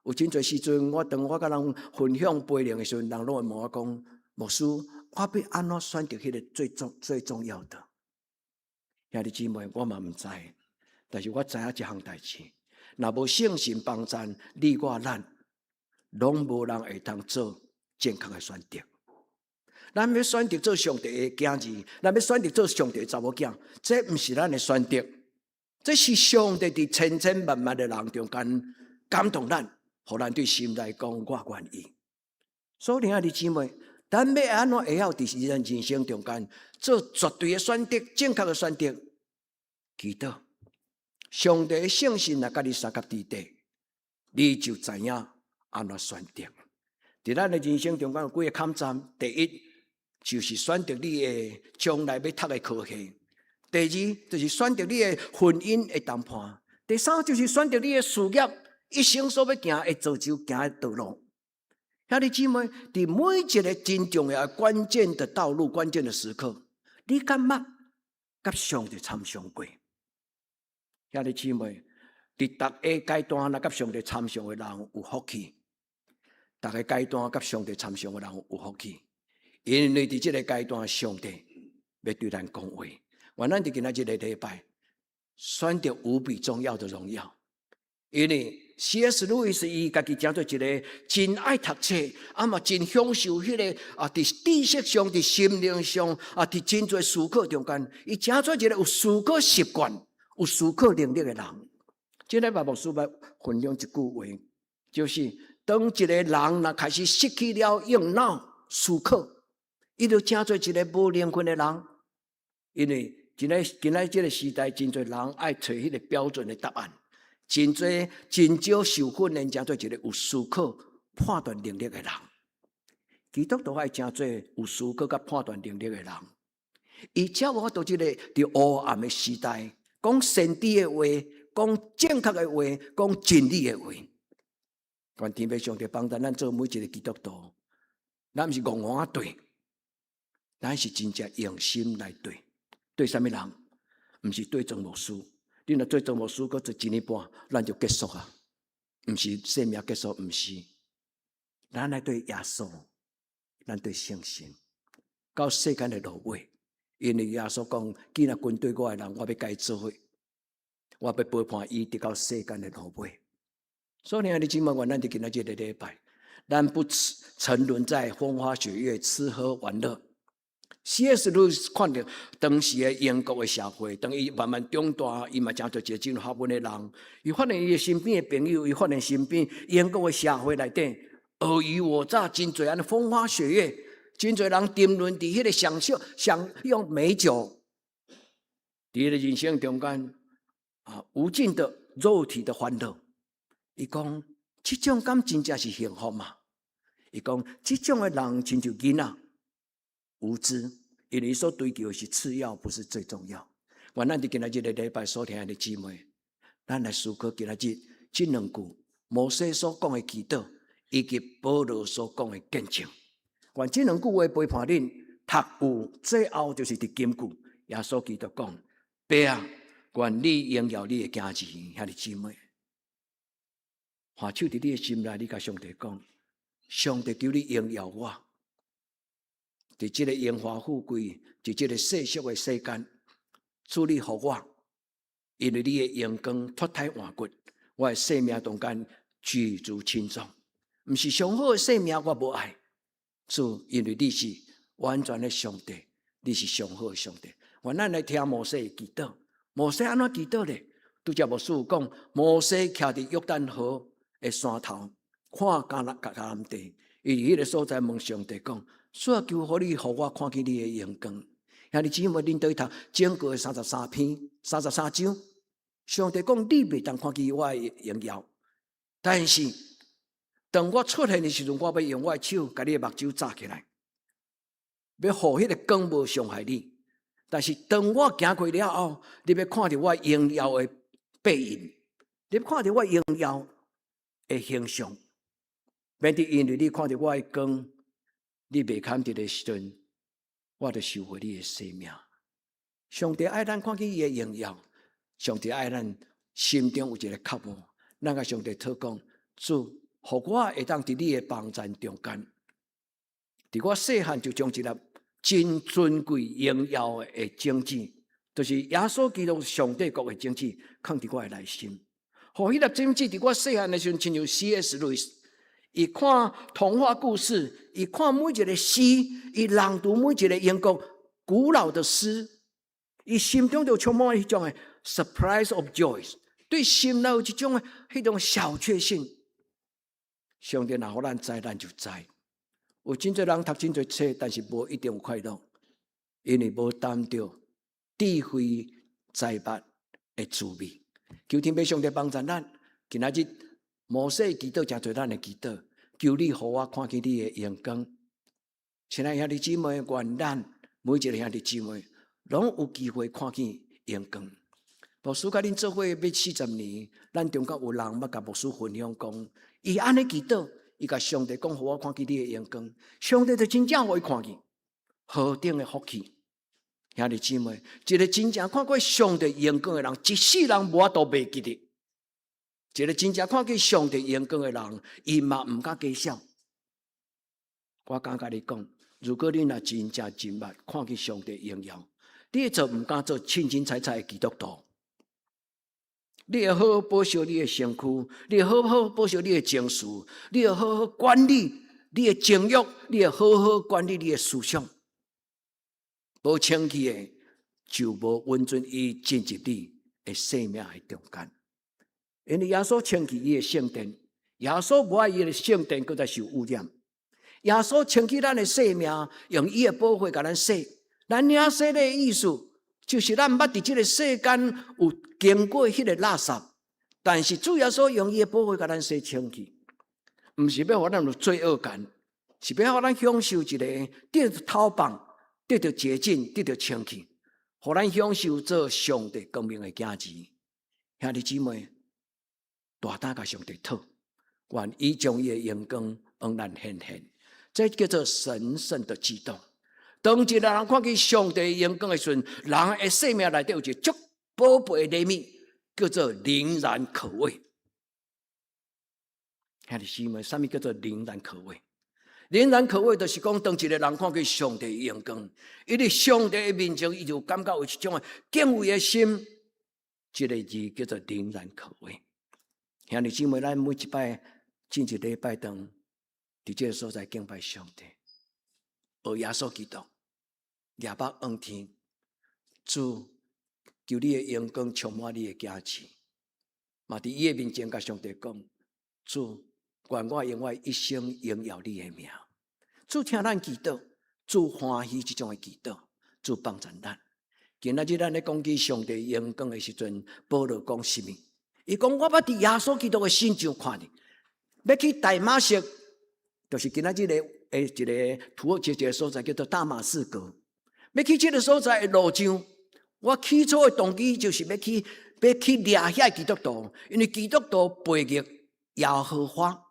Speaker 1: 有真濟時陣，我當我共人分享培靈的時陣，人攏會問我講：牧師，我欲按怎選擇彼個最重最重要的？兄弟姊妹，我嘛毋知，但是我知影一項代誌，若無聖神幫助你我咱，攏無人會當做正確的選擇。咱欲選擇做上帝的囝兒，咱欲選擇做上帝的查某囝，這毋是咱的選擇，這是上帝佇千千萬萬的人中間感動咱，予咱對心內講我願意。所以，兄弟姊妹，咱欲按怎會曉佇咱人生中間做絕對的選擇、正確的選擇？祈禱，上帝的聖神若佮你相佮佇底，你就知影按怎選擇。佇咱的人生中間有幾个坎站，第一就是選擇你的將來欲讀的科系；第二就是選擇你的婚姻的談判；第三就是選擇你的事業，一生所欲行的造就行的道路。兄弟姊妹，佇每一个真重要、關鍵的道路、關鍵的時刻，你敢捌佮上帝參詳過？兄弟姊妹，佇逐个階段若佮上帝參詳的人有福氣，逐个階段佮上帝參詳的人有福氣，因為佇這个階段，上帝欲對咱講話。願咱佇今仔這个禮拜選擇無比重要的榮耀，因為 C.S. 路易斯伊家己成做一个真愛讀冊，啊嘛真享受彼个啊，佇知識上、佇心靈上啊，佇真濟思考中間，伊成做一个有思考習慣、有思考能力的人。這禮拜牧師欲分享一句話，就是當一個人若開始失去了用腦思考，伊就成做一个無靈魂的人。因為今仔今仔這个時代，真濟人愛揣彼个標準的答案。真濟真少受訓練，成做一个有思考判斷能力的人。基督徒愛成做有思考佮判斷能力的人，伊才有法度這个佇黑暗的時代，講先知的話，講正確的話，講真理的話。願天父上帝幫助咱做每一个基督徒，咱毋是戇戇仔對，咱是真正用心來對。對啥物人？毋是對莊牧師。你若做莊牧師，閣做一年半，咱就結束啊！毋是生命結束，毋是。咱來對耶穌，咱對聖神，到世間的落尾。因為耶穌講，既然跟隨我的人，我欲共伊做伙，我欲陪伴伊，直到世間的落尾。所以，兄弟姊妹，願咱佇今仔這个禮拜，咱不沉淪在風花雪月、吃喝玩樂。C.S. 路易斯看著當時的英國的社會，當伊慢慢長大，伊嘛成做一個真有學問的人。伊發現伊的身邊的朋友，伊發現身邊英國的社會內底爾虞我詐，真濟按呢風花雪月，真濟人沉淪佇彼个享受、享用美酒，佇彼个人生中間啊，無盡的肉體的歡樂。伊講，這種敢真正是幸福嗎？伊講，這種的人親像囡仔。無知，因為所追求的是次要，不是最重要。願咱佇今仔這个禮拜所聽的姊妹，咱來思考今仔日這兩句摩西所講的祈禱，以及保羅所講的見證。願這兩句話陪伴恁讀有最後就是佇金句，耶穌基督講：爸啊，願你榮耀你的囝兒，兄弟姊妹，看手佇你的心內，你共上帝講：上帝求你榮耀我。佇這个榮華富貴，佇這个世俗的世間，主你予我，因為你的榮光脫胎換骨，我的生命中間舉足輕重，毋是上好的生命我無愛，主，因為你是完全的上帝，你是上好的上帝。願咱來聽摩西的祈禱。摩西按怎祈禱咧？拄才牧師有講，摩西徛佇約旦河的山頭，看迦南地，伊佇彼个所在問上帝講：主啊，求予你予我看見你的榮光。兄弟姊妹，恁佗去讀整個33篇、33章，上帝講你袂當看見我的榮耀，但是當我出現的時陣，我欲用我的手共你的目睭罩起來，欲予彼个光無傷害你。但是當我行過了後，你欲看著我榮耀的背影，你欲看著我榮耀的形象，免得因為你看著我的光，你袂堪得的時陣，我就收回你的生命。上帝愛咱看見伊的榮耀，上帝愛咱心中有一个渴慕，咱共上帝禱告，主，予我會當佇你的幫贊中間，佇我細漢就將一粒真尊貴榮耀的種子，就是耶穌基督上帝國的種子，囥佇我的內心。予彼粒種子佇我細漢的時陣，親像 C.S. 路易斯，伊看童話故事，伊看每一个詩，伊朗讀每一个英國古老的詩，伊心中就充滿彼種的 surprise of joy，對心內有一種的彼種小確幸。上帝若予咱知，咱就知。有真濟人讀真濟冊，但是無一定有快樂，因為無擔著智慧財物的滋味。求天父上帝幫助咱，今仔日摩西祈禱誠濟咱的祈禱，求你予我看見你的榮光。親愛兄弟姊妹，願咱每一个兄弟姊妹攏有機會看見榮光。牧師佮恁做伙欲40年，咱中間有人捌共牧師分享講，伊按呢祈禱，伊共上帝講，予我看見你的榮光，上帝就真正予伊看見，何等的福氣！兄弟姊妹，一个真正看過上帝榮光的人，一世人無法度袂記得。一个真正看見上帝榮光的人，伊嘛毋敢假笑。我敢共你講，如果你若真正真捌看見上帝榮耀，你會做毋敢做凊凊彩彩的基督徒。你會好好保守你的身軀，你會好好保守你的情緒，你會好好管理你的情慾，你會好好管理你的思想。無清氣的，就無允准伊進入你的生命的中間。因為耶穌清去伊的聖殿，耶穌無愛伊的聖殿閣再受污染。耶穌清去咱的生命，用伊的寶血共咱洗。咱領洗禮的意思，就是咱毋捌佇這个世間有經過彼个垃圾，但是主耶穌用伊的寶血共咱洗清去，毋是欲予咱有罪惡感，是欲予咱享受一个得著透放、得著潔淨、得著清氣，予咱享受做上帝光明的囝兒。兄弟姊妹，大膽共上帝討，願伊將伊的榮光向咱顯現，這叫做神聖的激動。當一个人看見上帝榮光的時陣，人的生命內底有一個足寶貝的禮物，叫做靈然可畏。兄弟姊妹，啥物叫做靈然可畏？靈然可畏就是講，當一个人看見上帝榮光，伊佇上帝的面前，伊就感覺有一種敬畏的心。這个字叫做靈然可畏。兄弟姊妹，咱每一擺進一禮拜堂，佇這个所在敬拜上帝，學耶穌基督，舉目望天，主，求你的榮光充滿你的囝兒，嘛佇伊的面前共上帝講，主，願我用我一生榮耀你的名。主聽咱祈禱，主歡喜這種的祈禱，主幫助咱。今仔日咱咧講起上帝榮光的時陣，保羅講啥物？伊講我捌佇耶穌基督的身上看見，欲去大馬色，就是今仔日的一个土耳其一个所在，叫做大馬士革。欲去這个所在的路上，我起初的動機就是欲去掠遐基督徒，因為基督徒背逆耶和華。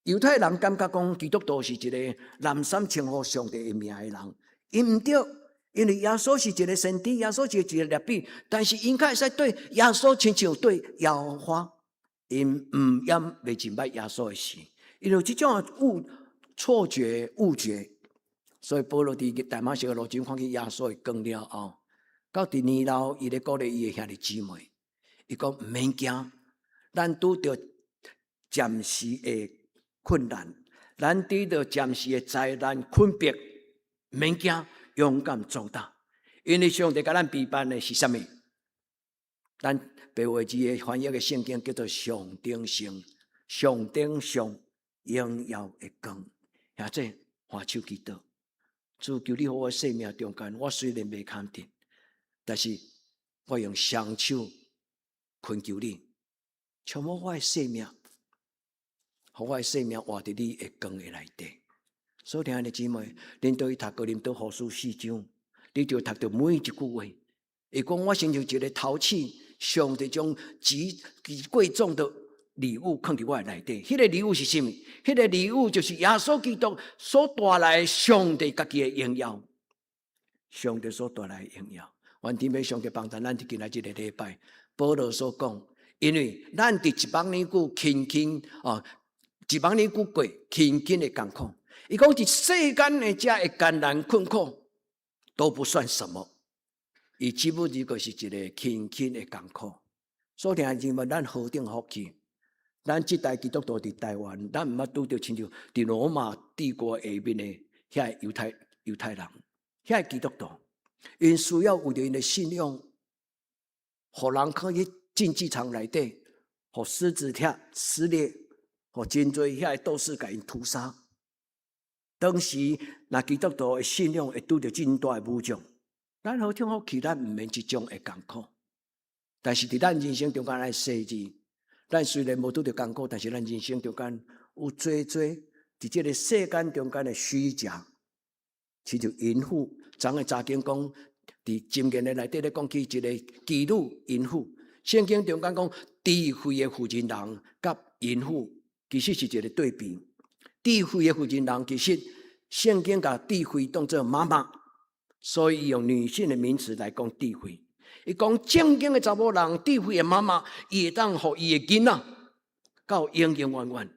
Speaker 1: 猶太人感覺講基督徒是一個濫觴稱呼上帝的名的人，𪜶毋對，因為耶穌是一个先知，耶穌是一个拉比，但是𪜶較會使對耶穌親像對耶和華，𪜶毋厭袂認捌耶穌的事，因為這種誤錯覺誤覺，所以保羅佇大馬士革路上看見耶穌的光了後，到第二樓，伊咧鼓勵伊的兄弟姊妹，伊講毋免驚，咱拄著暫時的困難，咱拄著暫時的災難困迫，毋免驚，勇敢壯膽，因為上帝共咱備辦的是啥物？咱白話字的翻譯的聖經叫做上等上，上等上榮耀的光。兄弟，揮手祈禱，主求你予我生命中間，我雖然袂堪得，但是我用雙手懇求你，充滿我的生命，予我的生命活佇你的光的內底。所以，兄弟姊妹，恁倒去讀哥林多後書四章，你就讀著每一句話。伊講我親像一个陶器，上帝將極極貴重的禮物囥佇我的內底。彼個禮物是啥物？彼個禮物就是耶穌基督所帶來上帝家己的榮耀。上帝所帶來的榮耀，願天父上帝幫助咱佇今仔這个禮拜，保羅所講，因為咱佇一百年久勤勤哦，一百年久過勤勤的艱苦。伊講佇世間的遮的艱難困苦都不算什麼。伊只不過是一个輕輕的艱苦。所以兄弟姊妹，咱何等福氣！咱這代基督徒佇台灣，咱毋捌拄著親像佇羅馬帝國下面的遐猶太人，遐基督徒，𪜶需要為著𪜶的信仰，予人囥去競技場內底，予獅子踢撕裂，予真濟遐鬥士共𪜶屠殺。當時若基督徒的信仰會拄著真大的侮辱。咱何等福氣，咱毋免這種的艱苦。但是佇咱人生中間愛細膩，咱雖然無拄著艱苦，但是咱人生中間有濟濟佇這个世間中間的虛假，親像淫婦。昨昏查經講，佇箴言的內底咧講起一个妓女淫婦。聖經中間講智慧的婦人人佮淫婦，其實是一个對比。智慧的婦人人其實聖經共智慧當做媽媽。所以用女性的名詞來講智慧。伊講正經的查某人，智慧的媽媽，伊會當予伊的囡仔到永永遠遠，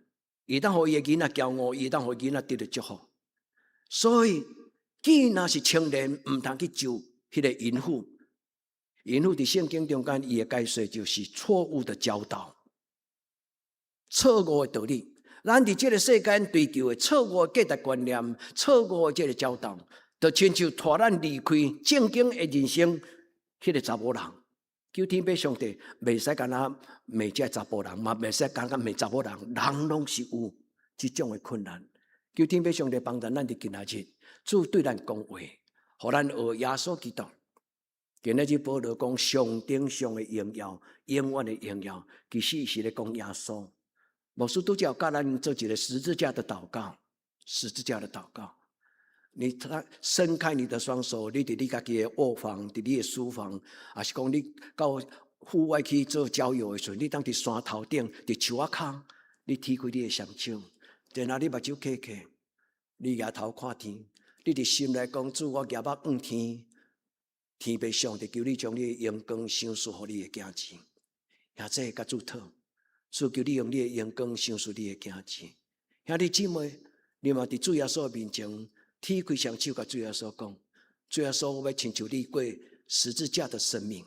Speaker 1: 伊會當予伊的囡仔驕傲，伊會當予囡仔得著祝福。所以，既若是青年，毋通去就彼个淫婦。淫婦佇聖經中間，伊的解說就是錯誤的教導、錯誤的道理。咱佇這个世間追求的錯誤的價值觀念、錯誤的這个教導，就親像帶咱離開正經的人生，彼个查某人。求天父上帝，袂使干焦罵這查埔人，嘛袂使干焦罵查某人，人攏是有這種的困難。求天父上帝幫助咱佇今仔日，主對咱講話，予咱學耶穌基督。今仔日保羅講上等上的榮耀，永遠的榮耀，其實是咧講耶穌。牧師拄才教咱做一个十字架的禱告，十字架的禱告。你他伸開你的雙手，你佇你家己的臥房，佇你的書房，抑是講你到戶外去做郊遊的時陣，你當佇山頭頂，佇樹仔跤，你提開你的雙手，然後你目睭閉起，你舉頭看天，你佇心內講主，我舉目望天，天父上帝求你將你的榮光賞賜予你的囝兒，兄弟共主討，主求你用你的榮光賞賜你的囝兒，兄弟姊妹，你嘛佇主耶穌面前。提開雙手，共主耶穌講：主耶穌，我欲親像你過十字架的生命。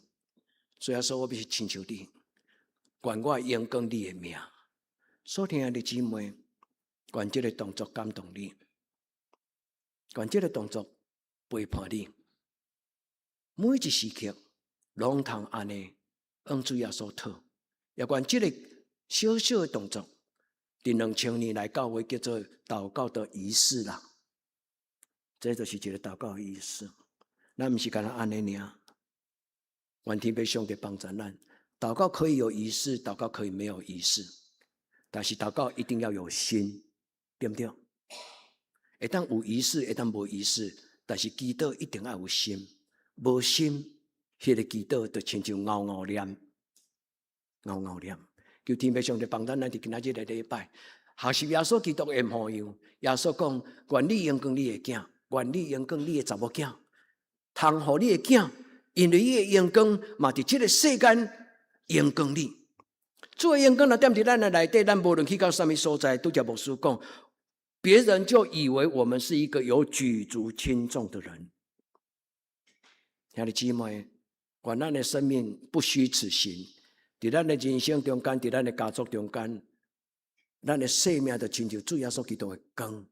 Speaker 1: 主耶穌，我欲親像你，願我榮光你的名。所聽的姊妹，願這个動作感動你，願這个動作陪伴你。每一時刻，攏通按呢，向主耶穌討。也願這个小小的動作，佇2000年來教會叫做禱告的儀式啦。這就是一个禱告的儀式，咱毋是干焦按呢爾。願天父上帝幫助咱。禱告可以有儀式，禱告可以沒有儀式，但是禱告一定要有心，對毋對？會當有儀式，會當無儀式，但是祈禱一定愛有心，無心，彼个祈禱就親像𠢕𠢕念，𠢕𠢕念。求天父上帝幫助咱佇今仔這个禮拜，學習耶穌基督的模樣。耶穌講：願你榮光你的囝。願你榮光你的查某囝，通予你的囝，因為伊的榮光嘛，佇這个世間榮光你。主的榮光若踮佇咱的內底，咱無論去到啥物所在，拄才牧師講，別人就以為我們是一個有舉足輕重的人。兄弟姊妹，願咱的生命不虛此行，佇咱的人生中間，佇咱的家族中間，咱的生命就親像主耶穌基督的光。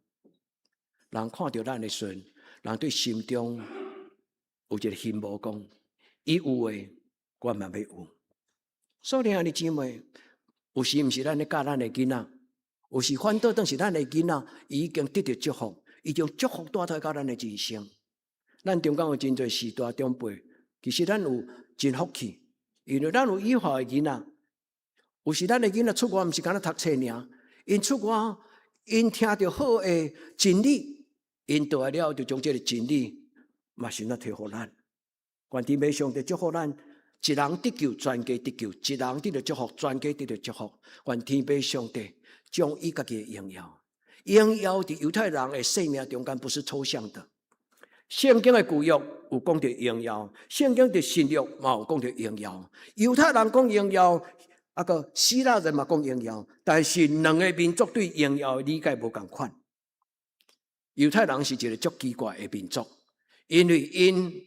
Speaker 1: 人看著咱的時陣，人對心中有一個羨慕，講伊有的，我嘛欲有。所以兄弟姊妹，有時毋是咱咧教咱的囡仔，有時反倒當是咱的囡仔，伊已經得著祝福，伊將祝福帶來到咱的人生。咱中間有真濟序大長輩，其實咱有真福氣，因為咱有以後的囡仔。有時咱的囡仔出外，毋是干焦讀冊爾，𪜶出外，𪜶聽著好的真理，𪜶倒來了就將這個真理嘛是那提予咱。願天父上帝祝福咱，一人得救，全家得救；一人得著祝福，全家得著祝福。願天父上帝將伊家己的榮耀，榮耀佇猶太人的生命中間不是抽象的。聖經的舊約有講著榮耀，聖經的新約嘛有講著榮耀。猶太人講榮耀，啊閣希臘人嘛講榮耀，但是兩个民族對榮耀的理解無仝款。猶太人是一個足奇怪的民族，因為𪜶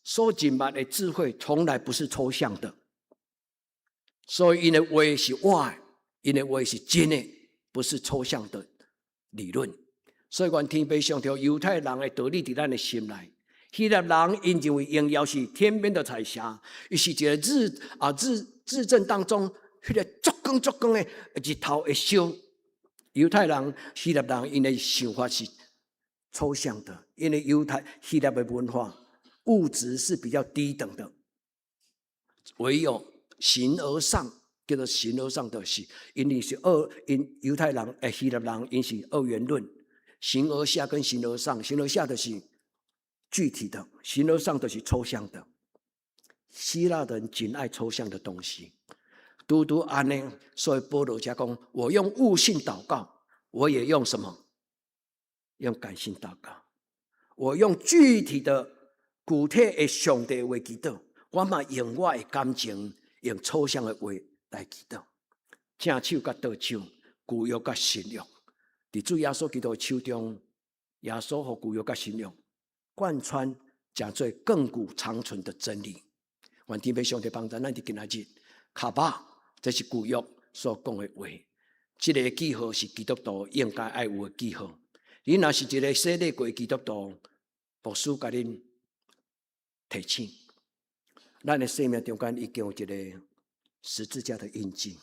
Speaker 1: 所認捌的智慧從來不是抽象的，所以𪜶的話是活的，𪜶的話是真的，不是抽象的理論。所以，願天父上帝猶太人的道理佇咱的心內。希臘人𪜶認為榮耀是天邊的彩霞，伊是一個日正當中，彼個足光足光的日頭會燒。猶太人、希臘人𪜶的想法是抽象的，因為猶太希臘的文化物質是比較低等的，唯有形而上叫做形而上的是，因為是二𪜶猶太人希臘人𪜶是二元論。形而下跟形而上，形而下的是具體的，形而上的是抽象的。希臘人真愛抽象的東西，拄拄按呢，所以保羅才講：我用悟性禱告，我也用什麼？用感性禱告。我用具體的具體的上帝話祈禱，我嘛用我的感情，用抽象的話來祈禱。正手佮倒手，舊約佮新約。佇主耶穌基督的手中，耶穌予舊約佮新約貫穿，成做亙古長存的真理。願天父上帝幫助咱佇今仔日，卡巴，這是舊約所講的話。這个記號是基督徒應該愛有的記號。你若是一个洗禮過的基督徒，牧師共恁提醒，咱的生命中間已經有一个十字架的印記。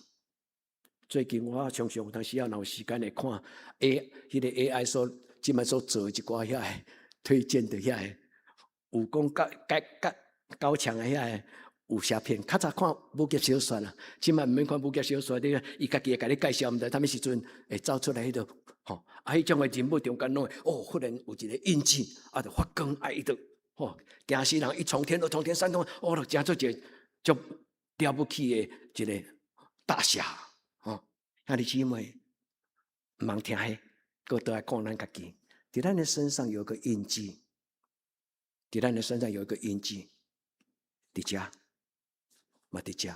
Speaker 1: 最近我常常有當時仔若有時間會看 彼个 AI 所這擺所做的一寡遐个推薦的遐个，有講較較較高強的遐个武俠片，較早看武俠小說啦，這擺毋免看武俠小說，你伊家己會共你介紹，毋知啥物時陣會走出來彼个吼，啊，彼種的人物中間攏會哦，忽然有一个印記，啊，就發光，啊，伊就吼驚死人，一衝天，二衝天，三衝，哦，就成做一個足了不起的一个大俠。兄弟姊妹，毋通聽彼，閣倒來顧咱家己。佇咱的身上有一個印記，佇咱的身上有一個印記，佇遮，嘛佇遮，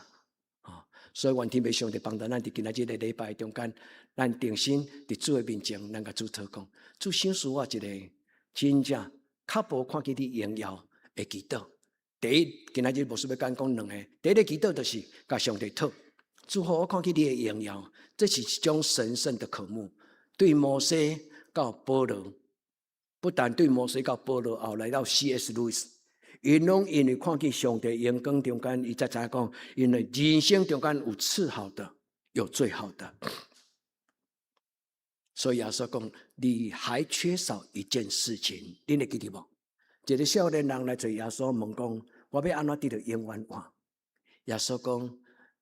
Speaker 1: 吼。所以願天父上帝幫助咱佇今仔這个禮拜中間，咱定心佇主的面前，咱共主禱講，主賞賜我一个真正較無看見你榮耀的祈禱。第一，今仔日牧師欲講兩个，第一个祈禱就是共上帝討。主予我看見你的榮耀，這是一種神聖的渴慕。對摩西到保羅，不但對摩西到保羅，後來到 C.S. 路易斯，𪜶攏因為看見上帝榮光中間，伊才知影講，因為人生中間有次好的，有最好的。所以耶穌講，你還缺少一件事情，恁會記得無？一个少年人來揣耶穌問講：我欲按怎得著永遠活？耶穌講，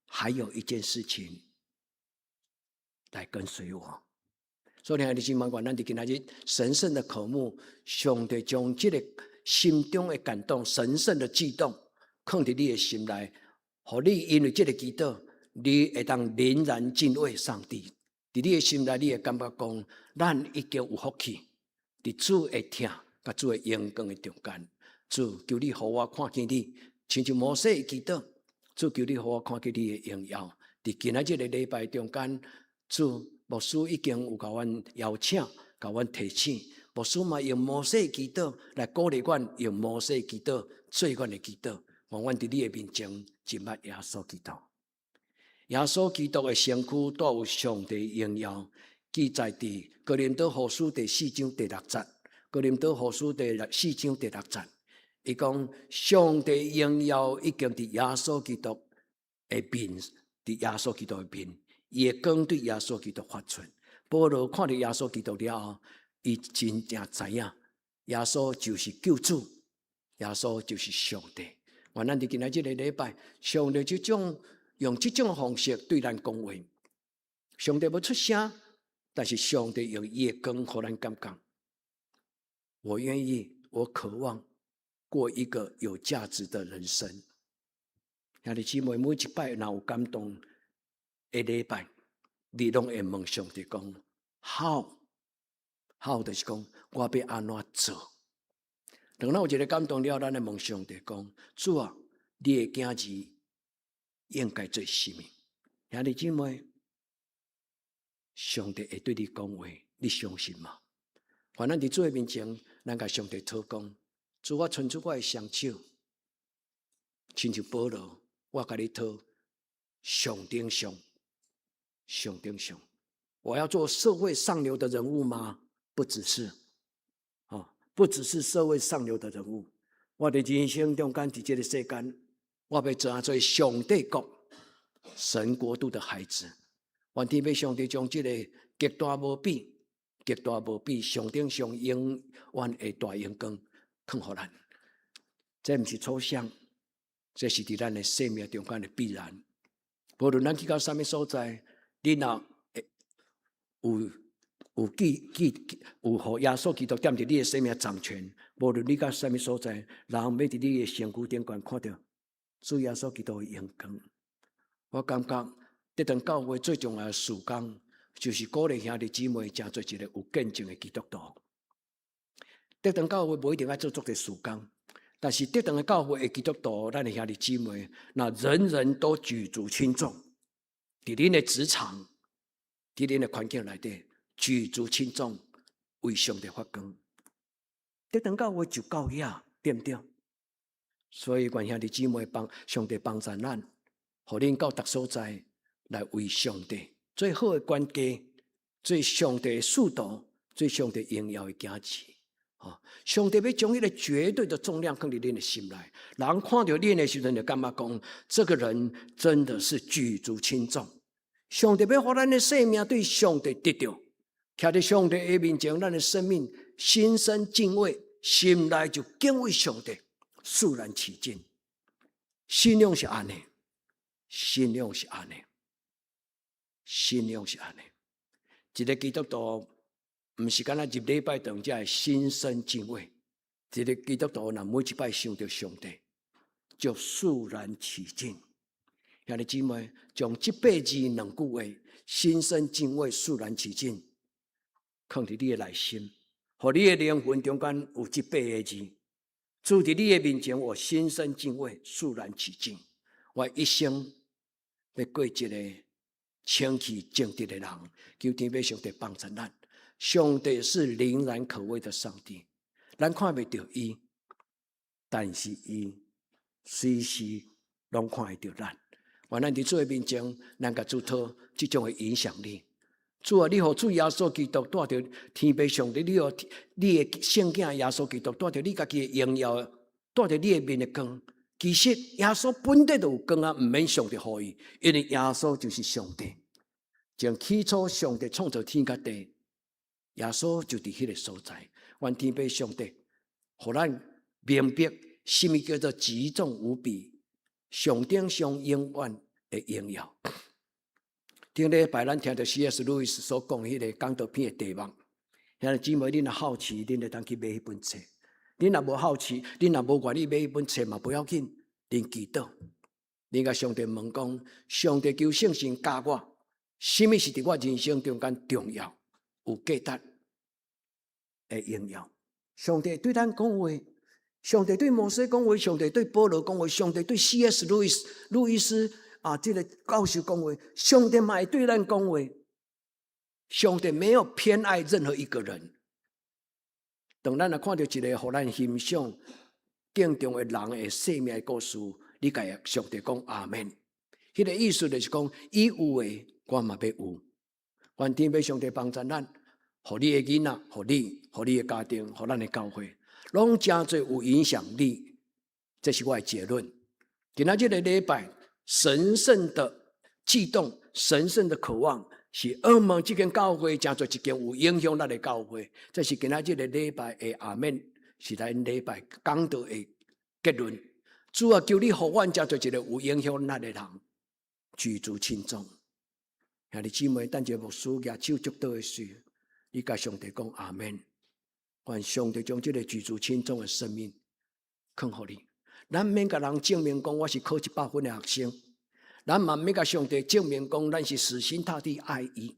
Speaker 1: 還有一件事情，來跟隨我。所以，兄弟姊妹，咱佇今仔日神聖的渴慕，上帝將這个心中的感動、神聖的悸動，放佇你的心內，予你因為這个祈禱，你會當凛然敬畏上帝。佇你的心內，你會感覺講，咱已經有福氣，佇主的疼佮主的榮光的中間。主求你予我看見你，親像摩西的祈禱。主求你予我看見你的榮耀。佇今仔這个禮拜中間，主牧師已經有共阮邀請，共阮提醒。牧師嘛用摩西祈禱來鼓勵阮，用摩西祈禱做阮的祈禱。願阮佇你的面前，真捌耶穌基督。耶穌基督的身軀帶有上帝榮耀，記載佇哥林多後書第四章第六節。哥林多後書第四章第六節，伊講上帝榮耀已經佇耶穌基督的面，佇耶穌基督的面，伊的光對耶穌基督發出。保羅看著耶穌基督了後，伊真正知影耶穌就是救主，耶穌就是上帝。願咱佇今仔這個禮拜，上帝這種用這種方式對咱講話。上帝無出聲，但是上帝用伊的光予咱感覺。我願意，我渴望過一個有價值的人生。兄弟姊妹，每一擺若有感動的禮拜，你攏會問上帝講：How？How 就是講我欲按怎做？當咱有一個感動了，咱會問上帝講：主啊，你的囝兒應該做啥物？兄弟姊妹，上帝會對你講話，你相信嗎？願咱佇主的面前，咱共上帝禱講：主，我伸出我的雙手，親像保羅，我共你討上頂上，上頂上。我要做社會上流的人物嗎？不只是，啊，不只是社會上流的人物。我佇人生中間，佇這個世間，我欲做做上帝國、神國度的孩子。願天父上帝將這個極大無比、極大無比、上頂上永遠的大榮光，囥予咱。這毋是抽象，這是佇咱的生命中間的必然。無論咱去到啥物所在，你若有記記有予耶穌基督踮佇你的生命掌權，無論你到啥物所在，人欲佇你的身軀頂懸看著主耶穌基督的榮光。我感覺這堂教會最重要的事工，就是鼓勵兄弟姊妹成做一個有見證的基督徒。得堂教會無一定愛做足濟事工，但是得堂的教會的基督徒，咱的兄弟姊妹，若人人都舉足輕重，佇恁的職場，佇恁的環境內底，舉足輕重，為上帝發光。得堂教會就夠遐，對毋對？所以願兄弟姊妹幫上帝幫助咱，予恁到逐所在來為上帝最好的管家，做上帝的使徒，做上帝榮耀的囝兒。哦，上帝欲將彼個絕對的重量放佇恁的心內，人看著恁的時陣就感覺講，這個人真的是舉足輕重。上帝欲予咱的生命對上帝得著，徛佇上帝的面前，咱的生命心生敬畏，心內就敬畏上帝，肅然起敬。信仰是按呢，信仰是按呢，信仰是按呢。一個基督徒毋是干焦入禮拜堂才會心生敬畏，一個基督徒若每一擺想著上帝，就肅然起敬。兄弟姊妹，將這八字兩句話，心生敬畏，肅然起敬，放佇你的內心，予你的靈魂中間有這八個字。主佇你的面前，我心生敬畏，肅然起敬。我一生欲過一個清氣正直的人，求天父上帝幫助咱。上帝是凛然可畏的上帝，咱看袂著伊，但是伊隨時攏看會著咱。願咱佇主的面前，咱共主討這種的影響力。主啊，你予主耶穌基督帶著天父上帝，你予你的聖囝耶穌基督帶著你家己的榮耀，帶著你的面的光。其實耶穌本底就有光啊，毋免上帝予伊，因為耶穌就是上帝。從起初上帝創造天佮地，耶穌就佇彼個所在。願天父上帝，予咱明白啥物叫做極重無比、上頂上永遠的榮耀。頂禮拜咱聽著 C.S. 路易斯所講彼個講道片的題目，兄弟姊妹，恁若好奇，恁會當去買彼本冊；恁若無好奇，恁若無願意買彼本冊嘛，不要緊，恁祈禱，恁共上帝問講：上帝求聖神教我，啥物是佇我人生中間重要、有價值的榮耀？上帝對咱講話，上帝對摩西講話，上帝對保羅講話，上帝對 C.S. 路易斯路易斯啊，這個教授講話，上帝嘛會對咱講話。上帝沒有偏愛任何一個人。當咱若看著一個予咱欣賞、敬重的人的生命的故事，你共上帝講阿門。彼個意思就是講，伊有的，我嘛欲有。願天父上帝幫助咱，予你的囡仔，予你，予你的家庭，予咱的教會，攏成做有影響力。這是我的結論。今仔這個禮拜，神聖的悸動，神聖的渴望，是向望這間教會成做一間有影響力的教會。這是今仔這個禮拜的阿們，是咱禮拜講道的結論。主啊，求你予阮成做一個有影響力的人，舉足輕重。兄弟姊妹，等一下牧師舉手祝禱的時，你共上帝講阿們。願上帝將這個舉足輕重的生命囥予你。咱免共人證明講我是考100分的學生，咱嘛免共上帝證明講咱是死心塌地愛伊。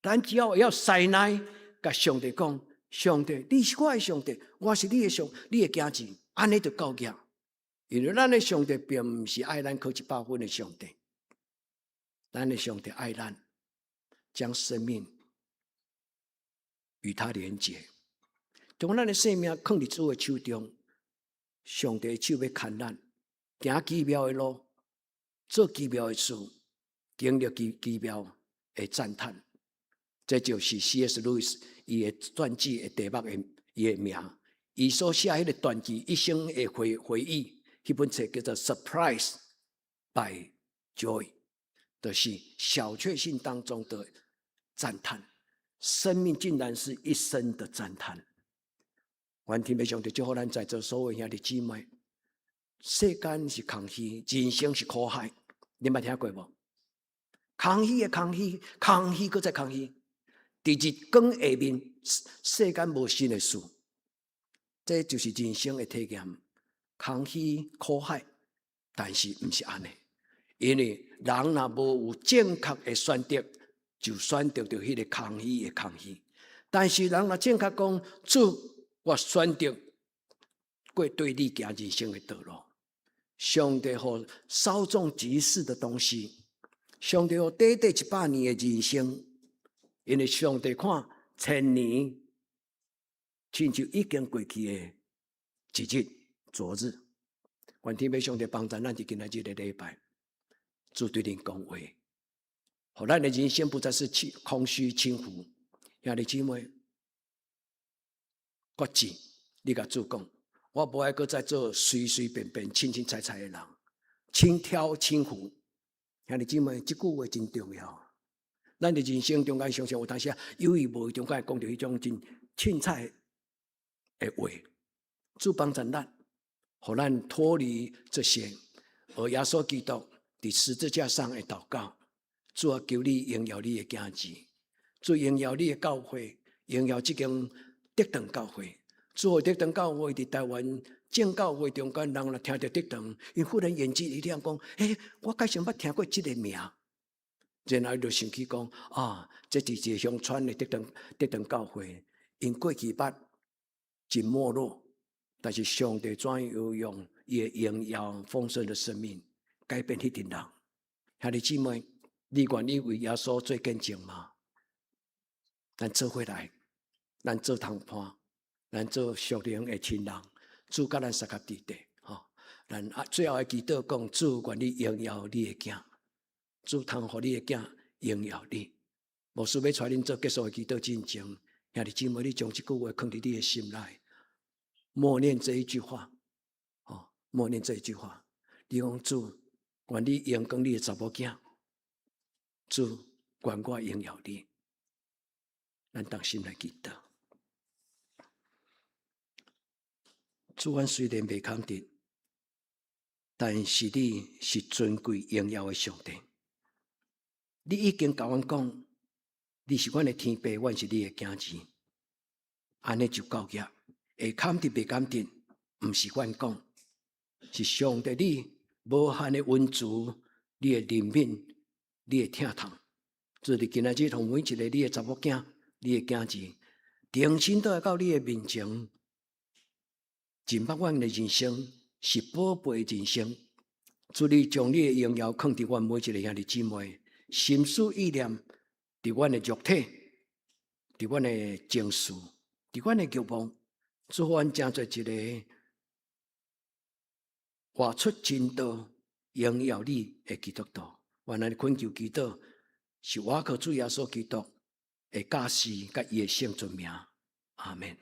Speaker 1: 咱只要會曉使奶，共上帝講：上帝，你是我的上帝，我是你的上，你的囝兒，按呢就夠額。因為咱的上帝並毋是愛咱考一百分的上帝，咱的上帝愛咱，將生命與他連結，將咱的生命囥佇主的手中。上帝的手欲牽咱，行奇妙的路，做奇妙的事，經歷奇奇妙的讚嘆。這就是 C.S. Lewis 伊的傳記的題目的伊的名。伊所寫彼個傳記一生的回回憶，彼本冊叫做《Surprise by Joy》，就是小確幸當中的讚嘆。生命竟然是一生的讚嘆。願天父上帝祝福咱在座所有兄弟姊妹。世間是空虛，人生是苦海，你捌聽過無？空虛的空虛，空虛閣再空虛。佇日光下面，世間無新的事，這就是人生的體驗。空虛苦海，但是毋是按呢，因為人若無有正確的選擇，就選擇著彼個空虛的空虛。但是人若正確講，主，我選擇過對你行人生的道路。上帝予稍縱即逝的東西，上帝予短短100年的人生，因為上帝看千年，親像已經過去的一日、昨日。願天父上帝幫助咱佇今仔這個禮拜，主對恁講話，予咱的人生不再是空虛輕浮。兄弟姊妹，決志，你共主講，我無愛閣再做隨隨便便、凊凊彩彩的人，輕佻輕浮。兄弟姊妹，這句話真重要。咱佇人生中間，常常有當時有意無意中間會講著彼種真凊彩的話，主幫助咱，予咱脫離這些。而耶穌基督佇十字架上的禱告，主啊，求你榮耀你的囝兒，主榮耀你的教會，榮耀這間德堂教會。主啊，德堂教會佇台灣眾教會中間，人若聽著德堂，𪜶忽然眼睛一亮，講：欸，我敢像捌聽過這個名。然後就想起講：啊，這是一個鄉村的德堂德堂教會，𪜶過去捌真沒落，但是上帝怎樣用伊的榮耀豐盛的生命改變彼陣人。兄弟姊妹，你願意為耶穌做見證嗎？咱做伙來，咱做同伴，咱做屬靈的親人，主佮咱相佮佇咧，吼。咱啊，最後的祈禱講：主願你榮耀你的囝，主通予你的囝榮耀你。牧師欲帶恁做結束的祈禱進前，兄弟姊妹，你將這句話囥佇你的心內，默念這一句話，哦，默念這一句話。你講主，願你榮光你的查某囝，主願我榮耀你。咱同心來祈禱。主，阮雖然袂堪得，但是你是尊貴榮耀的上帝。你已經共阮講，你是阮的天父，阮是你的囝兒，按呢就夠額。會堪得袂堪得，毋是阮講，是上帝你無限的恩慈，你的憐憫，你的疼痛。主佇今仔日予每一个你的查某囝，你的囝兒，重新倒來到你的面前，認捌阮的人生是寶貝的人生。主你將你的榮耀囥佇阮每一个兄弟姊妹，心思意念，佇阮的肉體，佇阮的情緒，佇阮的欲望，主予阮成做一个活出真道。榮耀你的基督徒。願咱懇求祈禱，是倚靠主耶穌基督的教示佮伊的聖尊名。阿門。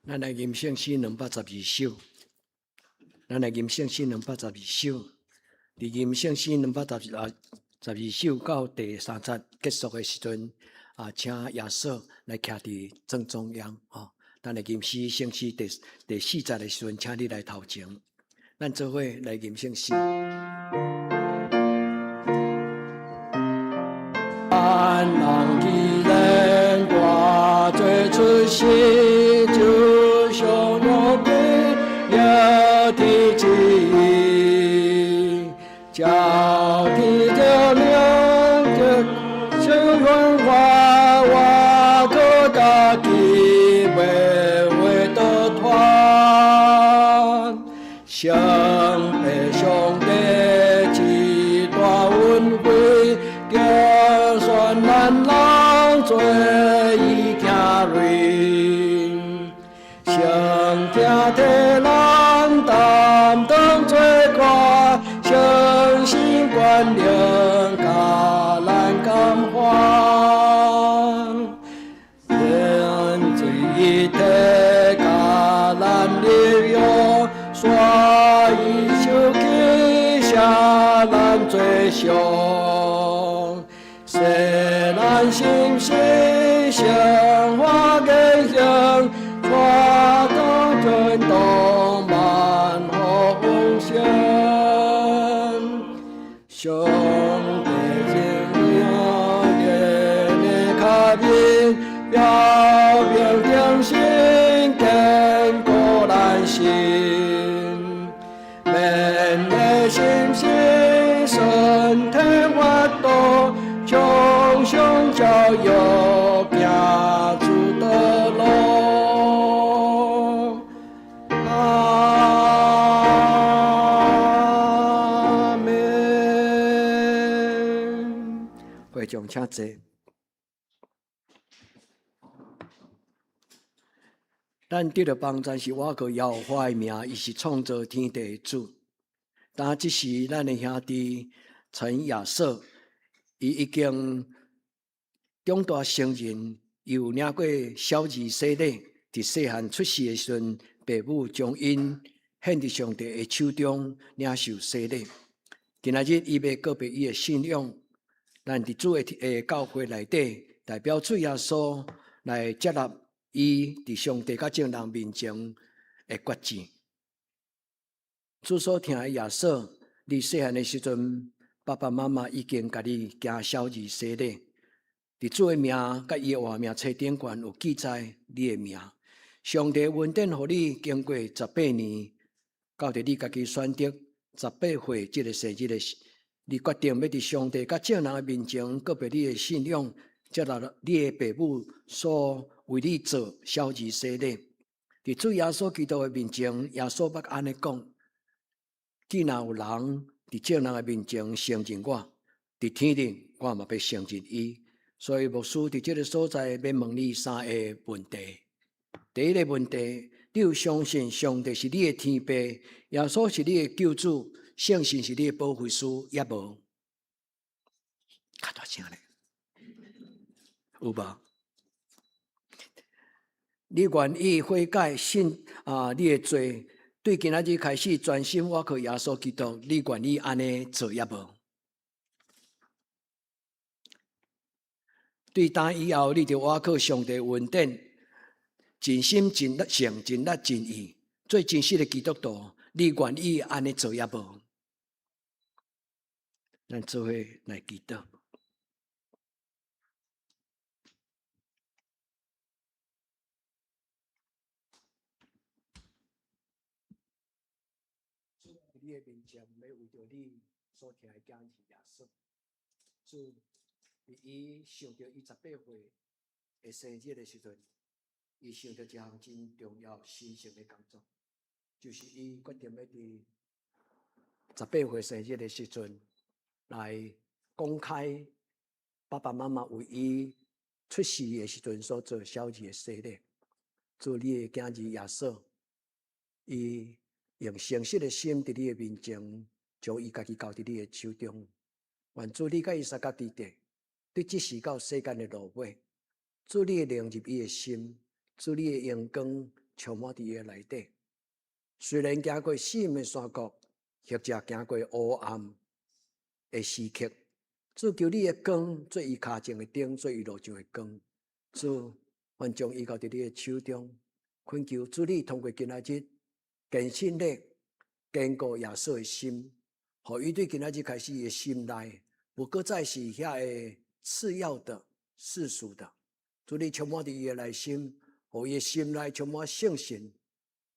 Speaker 1: 咱來吟聖詩212首，咱來吟聖詩212首。佇吟聖詩212首到第三節結束的時陣，啊，請亞瑟來徛佇正中央，吼。咱來吟詩聖詩第四節的時陣，請你來頭前。咱做伙來吟聖詩。咱人既然活做出世，就像我變了的旨意，叫天的明的生文化，我可家己袂會得脫，上帝上帝之大恩惠，就算咱人做伊囝兒，上聽替咱擔當罪過，相信關靈佮咱感歡，連罪一體佮咱立約，所以受起寫咱罪償，使咱心心生活言行，帶到尊榮萬福豐盛。上帝榮耀的權柄，表明忠心堅固咱心，免得心心身體發動，常常教育行主的路。阿們。會長請坐。咱得著幫贊是倚靠耶和華的名，伊是創造天地的主。但這時咱的兄弟陳亞瑟，伊已經長大成人，又領過小兒洗禮。佇細漢出世的時陣，爸母將𪜶獻佇上帝的手中領受洗禮。今仔日伊欲告別伊的信仰，咱佇主的教會內底，代表主耶穌來接納伊佇上帝佮眾人面前的決志。主所疼的耶穌，你細漢的時陣，爸爸媽媽已經共你行小兒洗禮。佇主的名佮伊的活命冊頂懸有記載你的名。上帝恩典予你經過十八年，到佇你家己選擇十八歲這个生日的時，你決定欲佇上帝佮眾人的面前告別你的信仰，接納你的爸母所為你做小兒洗禮。佇主耶穌基督的面前，耶穌捌按呢講：既若有人佇眾人的面前承認我，佇天頂我嘛欲承認伊。所以牧師佇這个所在欲問你三个問題。第一个問題，你有相信上帝是你的天父，耶穌是你的救主，聖神是你的保惠師，抑無？較大聲咧，有無？你願意悔改信啊？你的罪對今仔日開始專心倚靠耶穌基督，你願意按呢做抑無？對今以後，你著倚靠上帝恩典，盡心盡性盡力盡意，做真實的基督徒，你願意按呢做抑無？咱做伙來祈禱。主，佇你的面前，欲為著你所疼的囝兒耶穌，主，佇伊想著伊十八歲的生日的時陣，伊想著一項真重要神聖的工作，就是伊決定欲佇十八歲生日的時陣來公開爸爸媽媽為伊出世的時陣所做小兒的洗禮。主，你的囝兒耶穌，伊用誠實的心佇你的面前，將伊家己交佇你的手中。願主你佮伊相佮佇咧，對這時到世間的落尾，主你的靈入伊的心，主你的榮光充滿佇伊的內底。雖然行過死蔭的山谷，或者行過黑暗的時刻，主求你的光做伊跤前的燈，做伊路上的光。主，阮將伊交佇你的手中，懇求主你通過今仔日堅信禮，堅固耶穌的心，予伊對今仔日開始伊的心內，無閣再是遐个次要的、世俗的。主你充滿佇伊的內心，予伊的心內充滿聖神。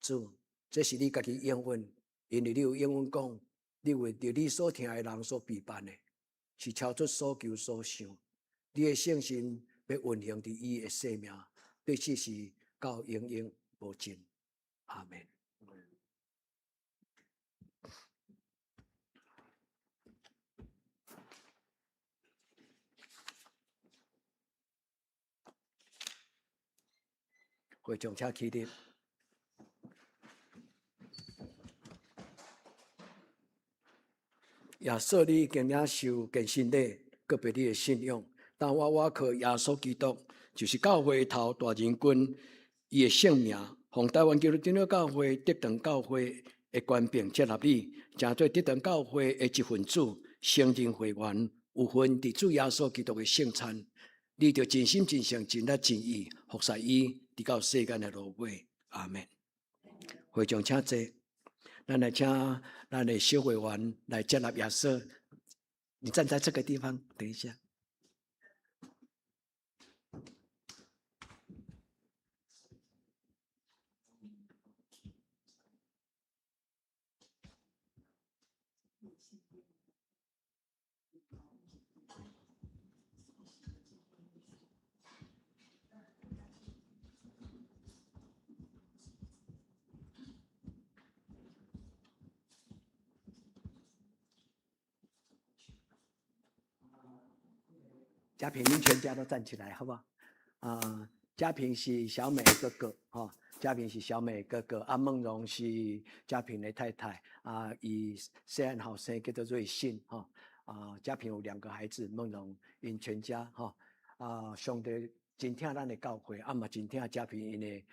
Speaker 1: 主，這是你家己應允，因為你有應允講，你為著你所疼的人所備辦的，是超出所求所想。你的聖神欲運行佇伊的生命，對這時到永永無盡。阿們。會長請起立。耶穌，你已經領受堅信禮，告別你的信仰。但我倚靠耶穌基督，就是教會頭大人君，伊的聖名，奉台灣基督長老教會德堂教會的權柄接納你，成做德堂教會的一份子，承認會員有份佇主耶穌基督的聖餐。你著盡心盡性盡力盡意服侍伊，直到世間的落尾。阿們。會長請坐，咱來請咱的小會員來接納耶穌。你站在這個地方，等一下。嘉平，您全家都站起來，好不好？啊，嘉平是小美哥哥，哈，嘉平是小美哥哥，阿孟榮是嘉平的太太，啊，伊細漢後生叫做瑞信，哈，啊，嘉平有兩個孩子，孟榮𪜶全家，哈，啊，上帝真疼咱的教會，啊嘛真疼嘉平𪜶的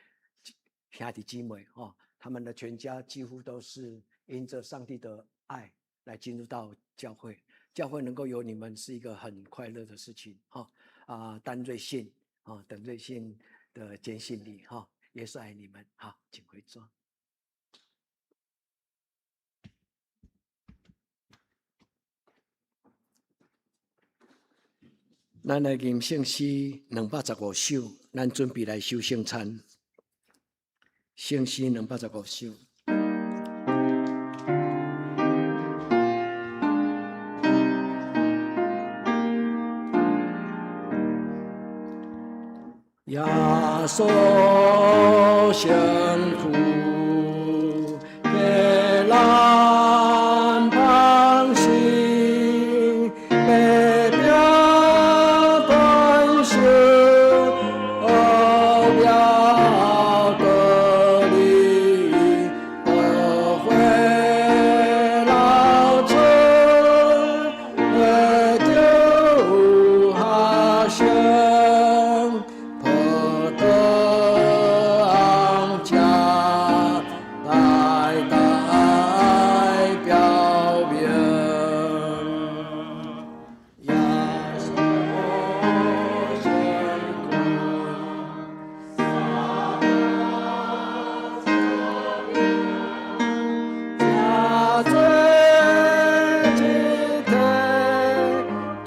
Speaker 1: 兄弟姊妹，哈，他們的全家幾乎都是因着上帝的愛來進入到教會。教會能夠有你們是一個很快樂的事情，哈啊，等瑞信啊，等瑞信的堅信禮，哈，耶穌愛你們，好，請回座。咱來吟聖詩215首，咱準備來守聖餐。聖詩兩百十五首。耶穌身軀，給咱放心，白餅傳授，奧妙道理，寶血流出，血酒下生，葡萄紅汁代代表明。耶穌身軀，食做一體，大家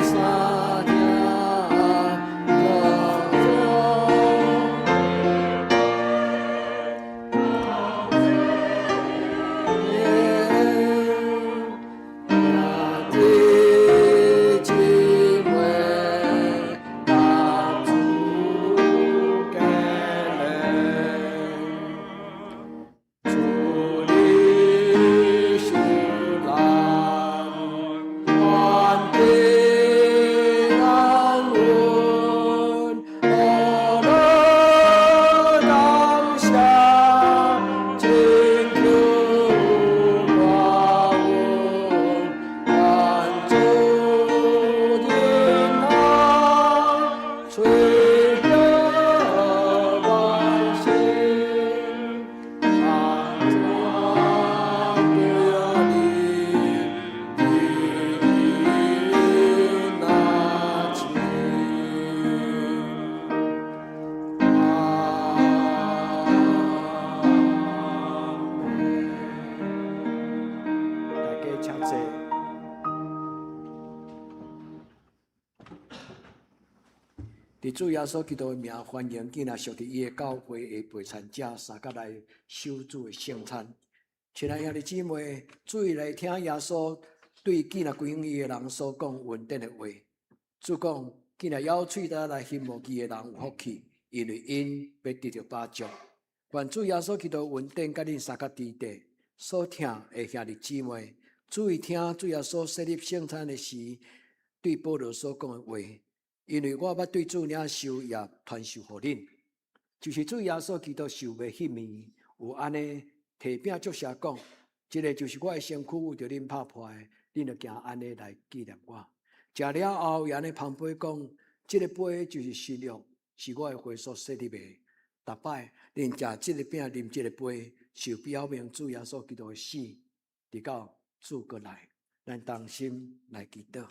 Speaker 1: 三聽攏總。兄弟姊妹，甲主結連，主你受難，願平安穩，何樂當下，請求寡阮，願主恩愛，垂著萬心，常在你那親。阿們。大家請坐。佇主耶穌基督的名，歡迎囝兒屬佇伊的教會的陪餐者，相佮來守主的聖餐。親愛兄弟姊妹，注意來聽耶穌對囝兒歸向伊的人所講恩典的話。主講，囝兒咬喙唇來興無義的人有福氣，因為𪜶欲得著飽足。願主耶穌基督恩典佮恁相佮佇佇所聽的兄弟姊妹，注意聽主耶穌設立聖餐的時，對保羅所講的話。因為我捌對主領受也傳授予恁，就是主耶穌基督受賣彼暝，有按呢提餅祝謝講，這个就是我的身軀，為著恁拍破的，恁著行按呢來紀念我。食了後，伊按呢捧杯講，這个杯就是新約，是我的血所設立的。逐擺恁食這个餅，啉這个杯，就表明主耶穌基督的死，直到主閣來，咱同心來祈禱。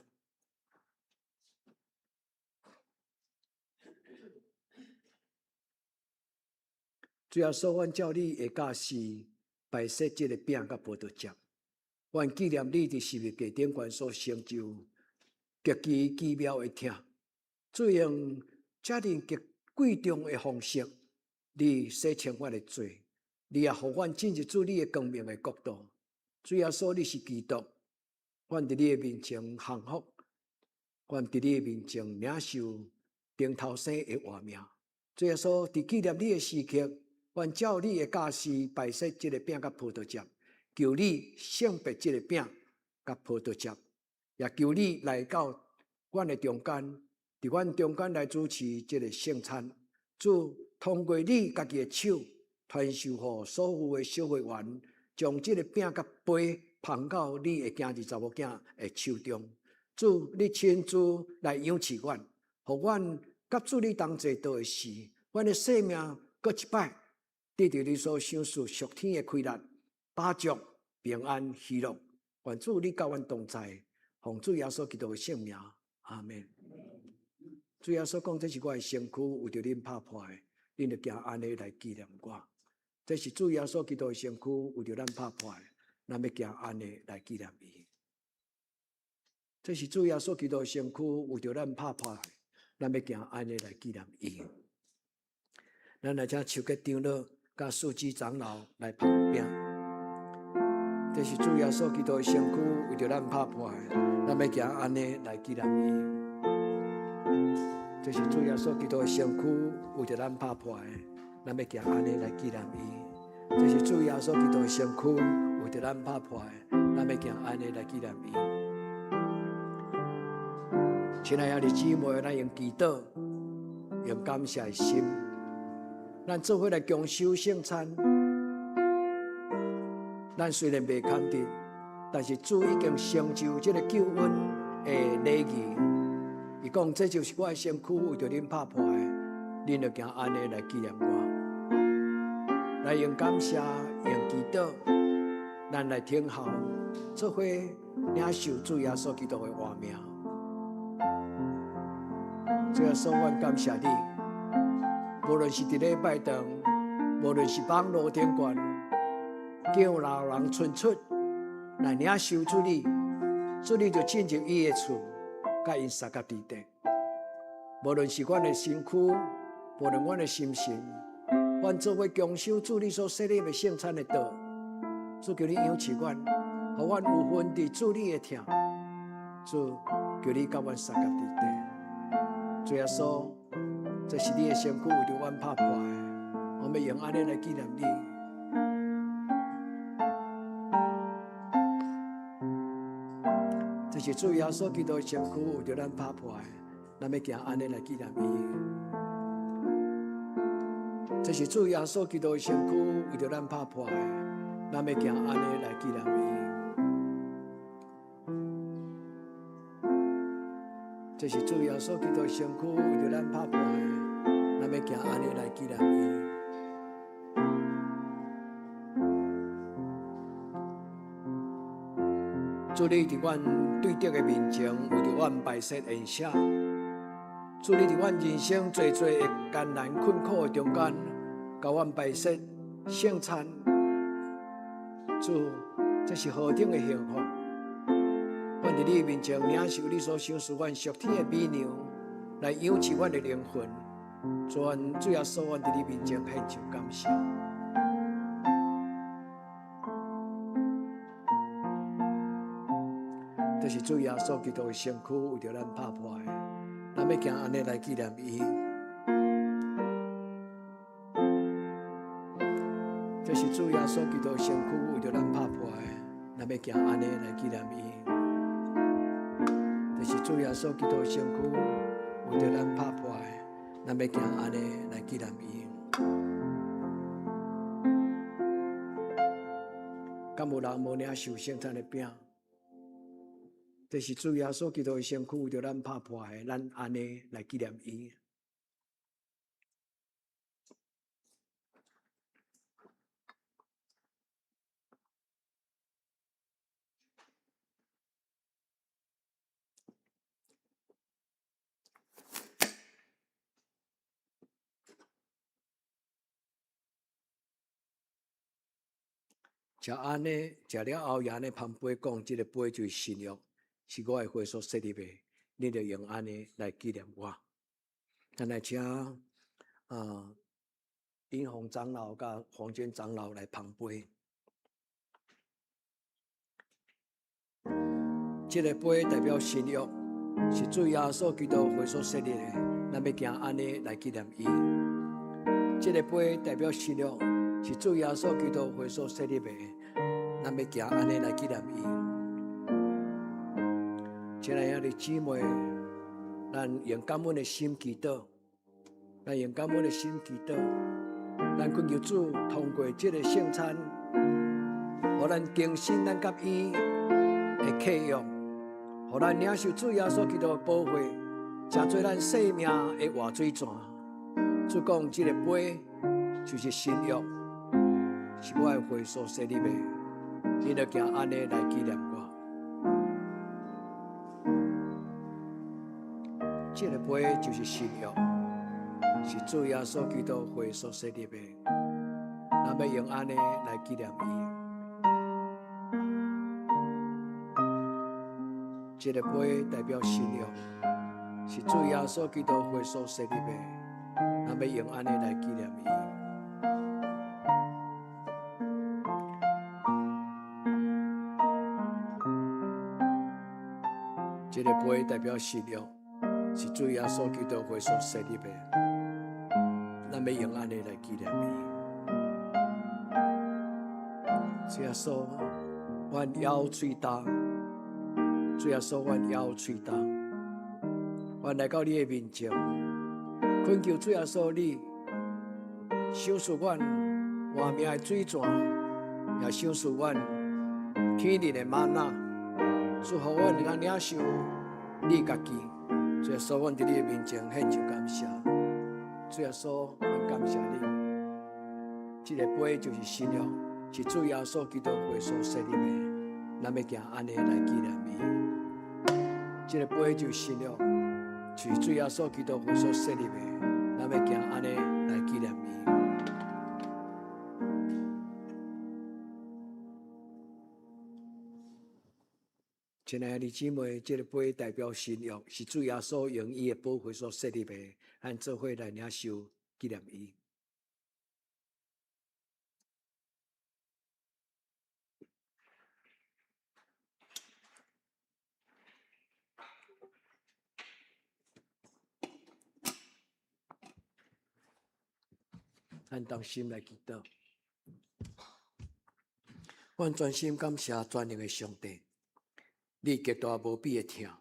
Speaker 1: 主耶穌，阮照你的教示，擺設這个餅佮葡萄汁，阮紀念你佇十字架頂懸所成就極其奇妙的疼。主用遮爾極貴重的方式，你洗清阮的罪，你也予阮進入主你的光明的國度。主耶穌，你是基督，阮佇你的面前降服，阮佇你的面前領受頂頭生的活命。主耶穌，佇紀念你的時刻，阮照你的教示擺設這个餅佮葡萄汁，求你聖別這个餅佮葡萄汁，也求你來到阮的中間，佇阮中間來主持這个聖餐。主，通過你家己的手，傳授予所有的小會員，將這个餅佮杯捧到你的囝兒查某囝的手中。主，你親自來養賜阮，予阮佮主你同齊道的時，阮的生命閣一擺得著你所賞賜屬天的快樂、飽足、平安、喜樂。願主你佮阮同在，奉主耶穌基督的聖名，阿們。主耶穌講：這是我的身軀，為著恁拍破的，恁著行按呢來紀念我。這是主耶穌基督的身軀，為著咱拍破的，咱欲行按呢來紀念伊。這是主耶穌基督的身軀，為著咱拍破，咱欲行按呢來紀念伊。咱來請邱吉長老佮書記長老來捧餅。這是主耶穌基督的身軀，為著咱拍破，咱欲行按呢來紀念伊。這是主耶穌基督的身軀，為著咱拍破，咱欲行按呢來紀念伊。這是主耶穌基督的身軀，為著咱拍破，咱欲行按呢來紀念伊。親愛的姊妹，咱用祈禱，用感謝的心，咱做伙來共守聖餐。咱雖然袂堪得，但是主已經成就這個救恩的禮儀。伊講，這就是我的身軀，為著恁拍破的，恁著行按呢來紀念我。來用感謝，用祈禱，咱來聽候，做伙領受主耶穌基督的活命。主耶穌，阮感謝你，無論是佇禮拜堂，無論是網路頂懸，叫老人伸出來領受主你，主你就進入伊的厝，佮𪜶相佮佇底。無論是阮的身軀，無論阮的心神，阮做伙共守主你所設立的聖餐的道，主求你養賜阮，予阮有份佇主你的疼，主求你佮阮相佮佇底。主耶穌，這是你的身軀，為著阮拍破的，我們用按呢來紀念你。這是主耶穌基督的身軀，為著咱拍破的，咱欲行按呢來紀念伊。這是主耶穌基督的身軀，為著咱拍破的，咱欲行按呢來紀念伊。這是主耶穌基督的身軀，為著咱拍破的，咱欲行按呢來紀念伊。主你佇阮對敵的面前，為著阮擺設筵席；主你佇阮人生濟濟的艱難困苦的中間，共阮擺設聖餐。主，這是何等的幸福！阮佇你面前領受你所賞賜阮屬天的美糧，來養賜阮的靈魂。主，阮主耶穌，阮佇你面前獻上感謝。這是主耶穌基督的身軀，為著咱拍破的，咱欲行按呢來紀念伊。這是主耶穌基督的身軀，為著咱拍破的，咱欲行按呢來紀念伊。這是主耶穌基督的身軀，為著咱拍破的，咱欲行按呢來紀念伊。敢有人無領受聖餐的餅？這是主耶穌基督的身軀，為著咱拍破的，咱按呢來紀念伊。食按呢，食了後，也按呢捧杯講，這個杯就是新約，是我的血所設立的，恁著用按呢來紀念我。咱來請啊，英宏長老佮黃娟長老來捧杯。這個杯代表新約，是主耶穌基督血所設立的，咱欲行按呢來紀念伊。這個杯代表新約，是主耶穌基督血所設立的，咱欲行按呢來紀念伊。親愛的姊妹，咱用感恩的心祈禱，咱用感恩的心祈禱，咱懇求主通過這個聖餐，予咱更新咱佮伊的契約，予咱領受主耶穌基督的寶血，成做咱生命的活水泉。主講，這個杯就是新約，是我的血所設立的，恁著行按呢來紀念我。這個杯就是新約，是主耶穌基督血所設立的，咱欲用按呢來紀念伊。這个杯代表新約，是主耶穌基督血所設立的，咱欲用按呢來紀念伊。這个杯代表新約，是主耶穌基督血所設立的，咱欲用按呢來紀念伊。主耶穌，阮枵喙焦。主耶穌，阮枵喙焦，阮來到你的面前，懇求主耶穌你賞賜阮活命的水泉，也賞賜阮天靈的嗎哪，祝福阮會當領受你家己。主耶穌，阮佇你的面前獻上感謝。主耶穌，阮感謝你。這个杯就是新約，是主耶穌基督血所設立的，咱欲行按呢來紀念伊。這个杯就是新約，是主耶穌基督血所設立的，咱欲行按呢來紀念伊。親愛的姊妹，這个杯代表新約，是主耶穌用伊的寶血所設立的，咱做伙來領受紀念伊。咱同心來祈禱，阮專心感謝全能的上帝，你極大無比的疼，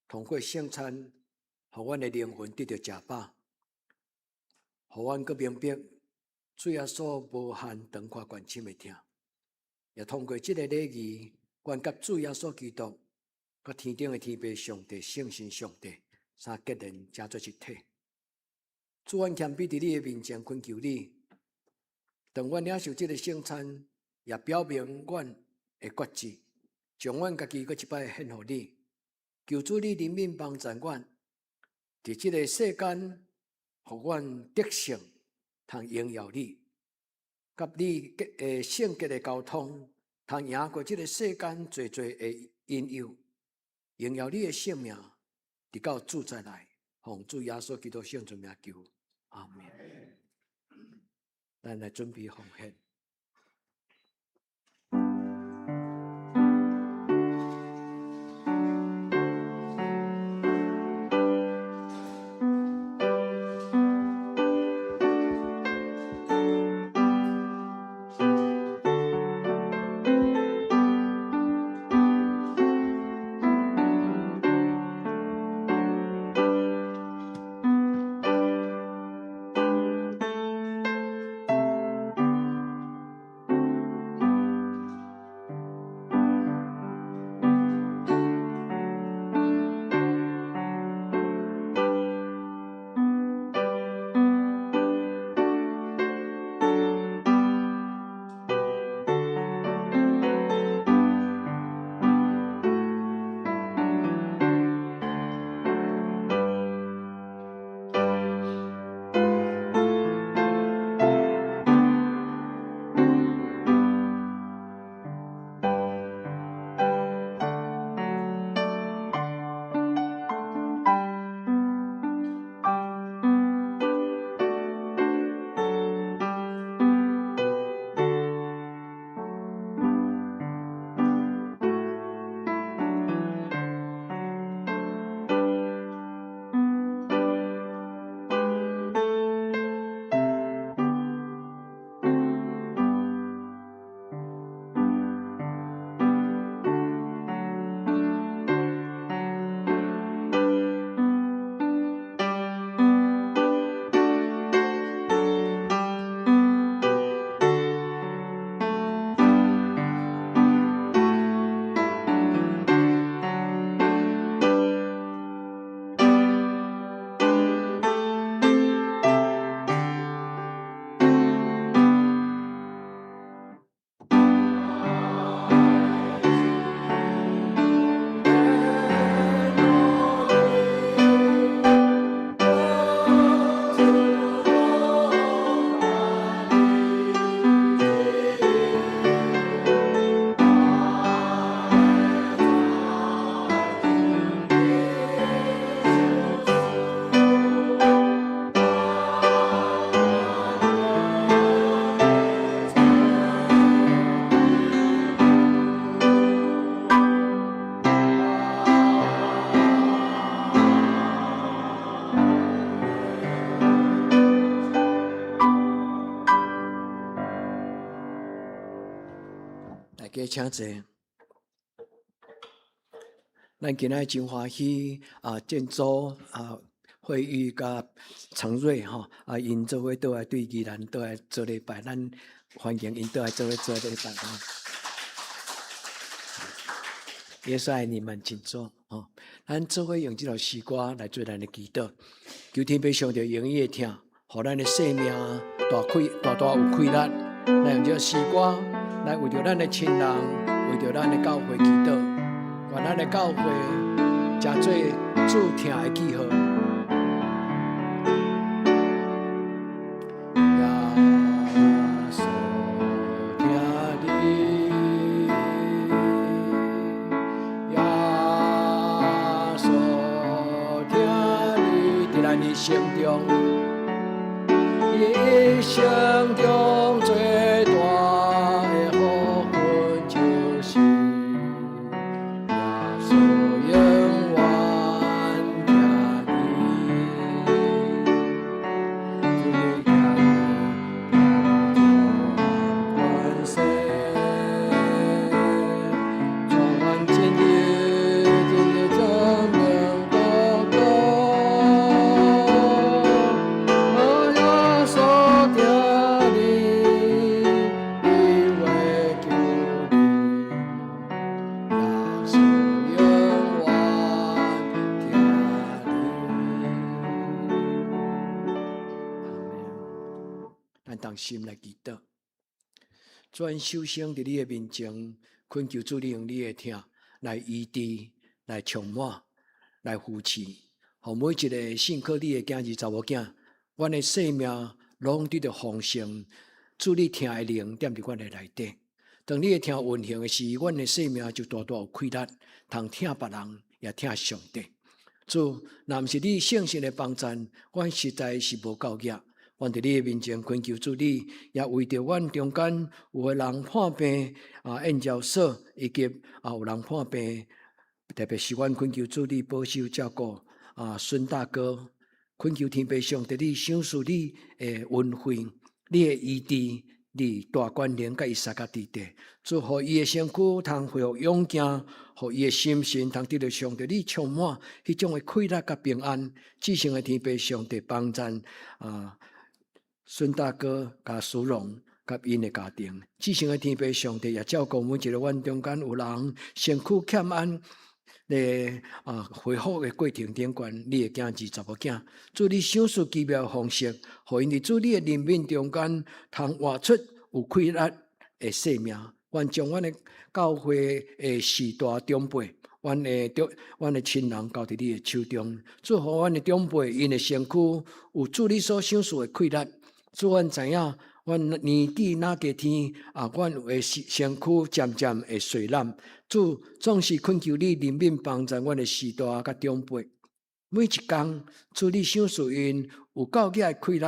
Speaker 1: 通過聖餐，予阮的靈魂得著食飽，予阮閣明白主耶穌無限長闊懸深的疼，也通過這个禮儀，阮佮主耶穌基督，佮天頂的天父上帝、聖神上帝三結連成做一體。主，阮謙卑佇你的面前懇求你，當阮領受這个聖餐，也表明阮的決志，將阮家己閣一擺獻予你。求主你憐憫幫助阮，佇這个世間，予阮得勝，通榮耀你，佮你結的聖潔的交通，通贏過這个世間濟濟的引誘，榮耀你的聖名，直到主再來，奉主耶穌基督聖尊名求。阿們。咱來準備奉獻。家請坐。咱今仔真歡喜啊，建州啊，惠玉佮陳瑞吼啊，𪜶做伙倒來對宜蘭倒來做禮拜，咱歡迎𪜶倒來做伙做禮拜吼。耶穌愛你們，請坐吼。咱做伙用這首詩歌來做咱的祈禱，求天父上帝用伊的疼，予咱的生命大氣大大有氣力。來用這首詩歌來為著咱的親人，為著咱的教會祈禱，願咱的教會成做主疼的記號。耶穌疼你，耶穌疼你，佇咱一生中，一生中最大的福分就是耶穌永遠疼你，主你疼你，疼全世，帶阮進入進入光明國度。耶穌疼你，伊會救你，耶穌永遠疼你。阿們。咱同心來祈禱，主，阮首先佇你的面前，懇求主你用你的疼來醫治、來充滿、來扶持，予每一个信靠你的囝兒查某囝，阮的生命攏得著豐盛。主你疼的靈踮佇阮的內底，當你的疼運行的時，阮的生命就大大有氣力，通疼別人，也疼上帝。主，若毋是你聖神的幫贊，阮實在是無夠額。阮佇你的面前懇求主你，也為著阮中間有的人破病啊，研究所以及啊有人破病，特別是阮懇求主你保守照顧啊孫大哥，懇求天父上帝你賞賜你的恩惠，你的醫治，你大權能佮伊相佮佇底，主予伊的身軀通恢復勇健，予伊的心神通得著上帝你充滿彼種的氣力佮平安。至聖的天父上帝幫贊啊！孫大哥佮蘇榮佮𪜶的家庭，至聖的天父上帝也照顧每一个阮中間有人身軀欠安的啊恢復的過程頂懸，你的囝兒查某囝，主你賞賜奇妙的方式，予𪜶佇主你的憐憫中間，通活出有氣力的生命。阮將阮的教會的序大長輩，阮的親人交佇你的手中，祝福阮的長輩，𪜶的身軀有主你所賞賜的氣力。主，阮知影，阮年紀若加添啊，阮的身軀漸漸會衰老。主總是懇求你憐憫幫助阮的序大佮長輩。每一工，主你賞賜𪜶有夠額的氣力，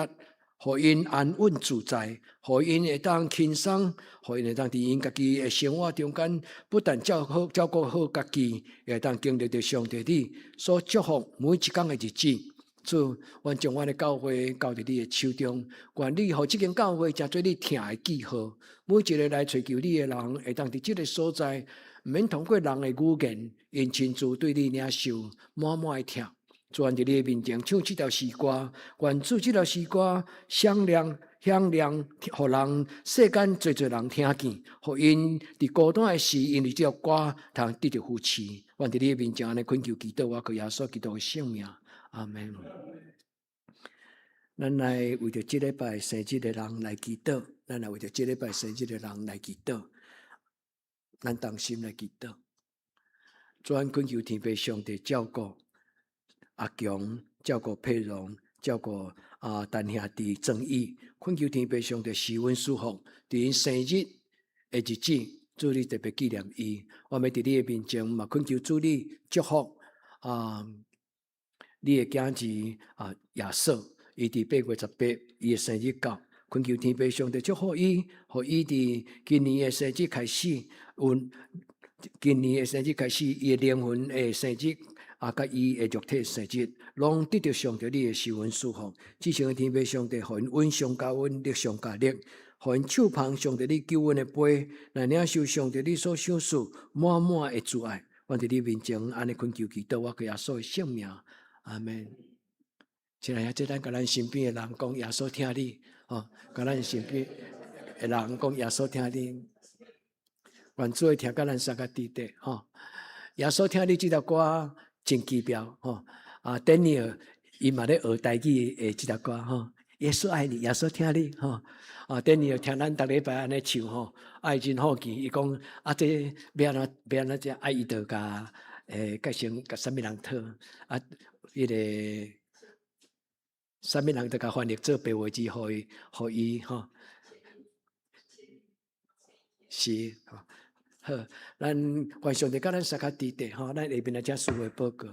Speaker 1: 予𪜶安穩自在，予𪜶會當輕鬆，予𪜶會當佇𪜶家己的生活中間，不但照顧好家己，也會當經歷著上帝你所祝福每一工的日子。主，阮將阮的教會交佇你的手中，願你予這間教會成做你疼的記號。每一个來揣求你的人，會當佇這个所在，毋免通過人的語言，𪜶親自對你領受滿滿的疼。主，阮佇你的面前唱這條詩歌，願主這條詩歌響亮響亮，予人世間濟濟人聽見，予𪜶佇孤單的時，因為這條歌通得著扶持。阮佇你的面前按呢懇求祈禱，我靠耶穌基督的聖名。阿們。咱來為著這禮拜生日的人來祈禱，咱來為著這禮拜生日的人來祈禱，咱同心來祈禱。主，阮懇求天父上帝照顧阿強，照顧佩榮，照顧啊陳兄弟曾毅，懇求天父上帝施恩賜福，佇𪜶生日的日子，主你特別紀念伊。我欲佇你的面前嘛，懇求主你祝福啊，你的囝兒啊亞瑟，伊佇8月18，伊的生日到，懇求天父上帝祝福伊，予伊佇今年的生日開始，有今年的生日開始，伊的靈魂的生日啊，佮伊的肉體生日，攏得著上帝你的施恩賜福。至聖的天父上帝，予𪜶恩上加恩，力上加力。予𪜶手捧上帝你救恩的杯，來領受上帝你所賞賜滿滿的慈愛。阮佇你面前按呢懇求祈禱，我靠耶穌的聖名，阿門。親愛的，這咱共咱身邊的人講，耶穌疼你，吼，共咱身邊的人講，耶穌疼你。願主的疼佮咱相佮佇底，吼。耶穌疼你這首歌真奇妙，吼。啊，丹尼爾伊嘛咧學台語的這首歌，吼。耶穌愛你，耶穌疼你，吼。啊，丹尼爾聽咱逐禮拜按呢唱，吼，啊，伊真好奇，伊講啊，這欲按怎欲按怎這，啊，伊就共改成共啥物人討，啊，彼个啥物人就共翻譯做白話字，予伊，予伊，吼。是，吼。好，咱願上帝佮咱相佮佇底，吼，咱下面來請司會報告。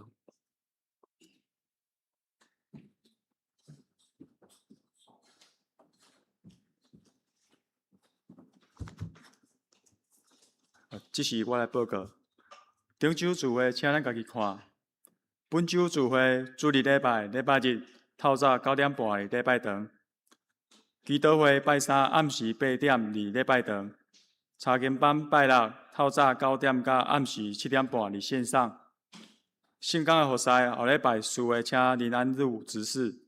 Speaker 4: 這是我來報告。頂週聚會，請咱家己看。本週聚會，主日禮拜禮拜日透早9點半佇禮拜堂。祈禱會拜三暗時8點佇禮拜堂。查經班拜六透早9點到暗時7點半佇線上。聖工的服侍後禮拜四的請林安祿執事，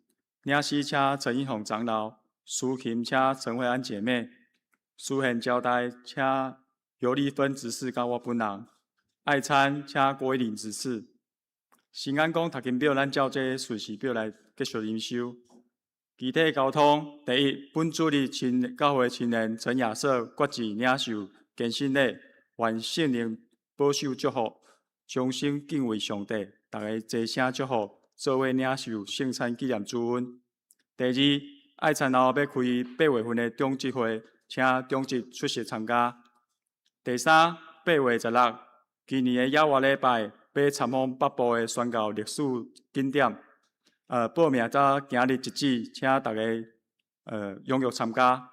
Speaker 4: 領詩請陳英雄長老，司琴請陳慧安姐妹，司獻招待請尤麗芬執事佮我本人，愛餐請郭一玲執事。新安宮讀經表，咱照這順序表來繼續靈修。具體交通，第一，本主日青教會青年陳亞瑟決志領受堅信禮，願聖靈保守祝福，終生敬畏上帝。逐家齊聲祝福，做伙領受聖餐紀念主恩。第二，愛餐後欲開8月份的長執會，請長執出席參加。第三，8月16，今年的野外禮拜欲參訪北部的宣教歷史景點。報名到今日截止，請大家踴躍參加。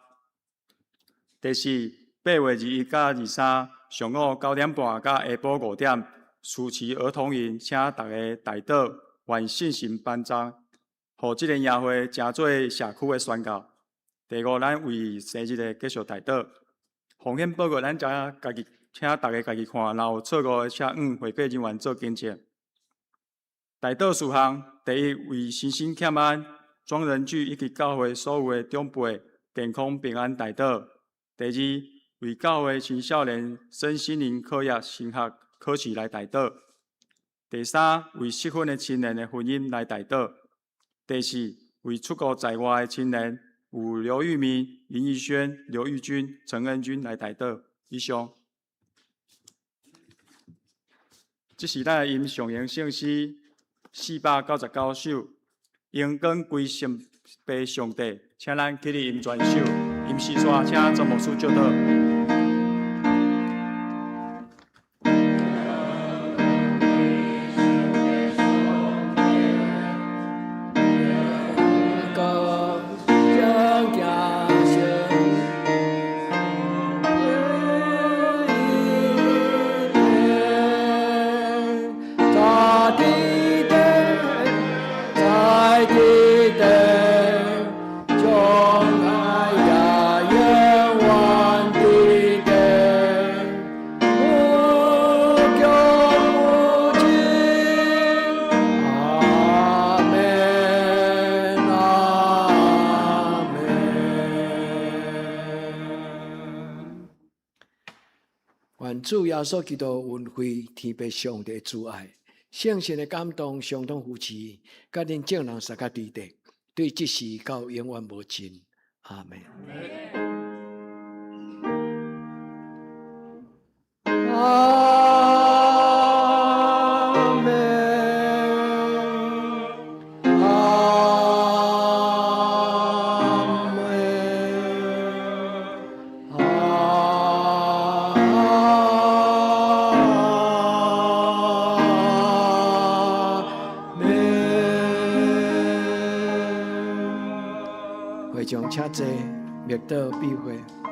Speaker 4: 第四，8月21到23上午9點半到下晡5點，暑期兒童營，請大家代禱，願聖神幫助，予這個營會成做社區的宣教。第五，咱為生日的繼續代禱。奉獻報告，咱遮家己，請大家家己看，若有錯誤的，請向會計人員做更正。代禱事項：第一，為身心欠安、莊仁聚以及教會所有的長輩健康平安代禱；第二，為教會青少年身心靈課業升學考試來代禱；第三，為適婚的青年的婚姻來代禱；第四，為出國在外的青年，有劉玉明、林玉軒、劉玉君、陳恩君來代禱。以上。這是咱的吟誦型聖詩499首，榮光歸聖父上帝，請咱起立吟全首，吟詩煞，請莊牧師祝禱。
Speaker 1: 願主耶穌基督恩惠，天父上帝慈愛，聖神的感動，相當扶持，佮恁眾人相佮佇底，對這時到永遠無盡。阿門。阿門。阿門。阿門。會眾請坐，默禱閉會。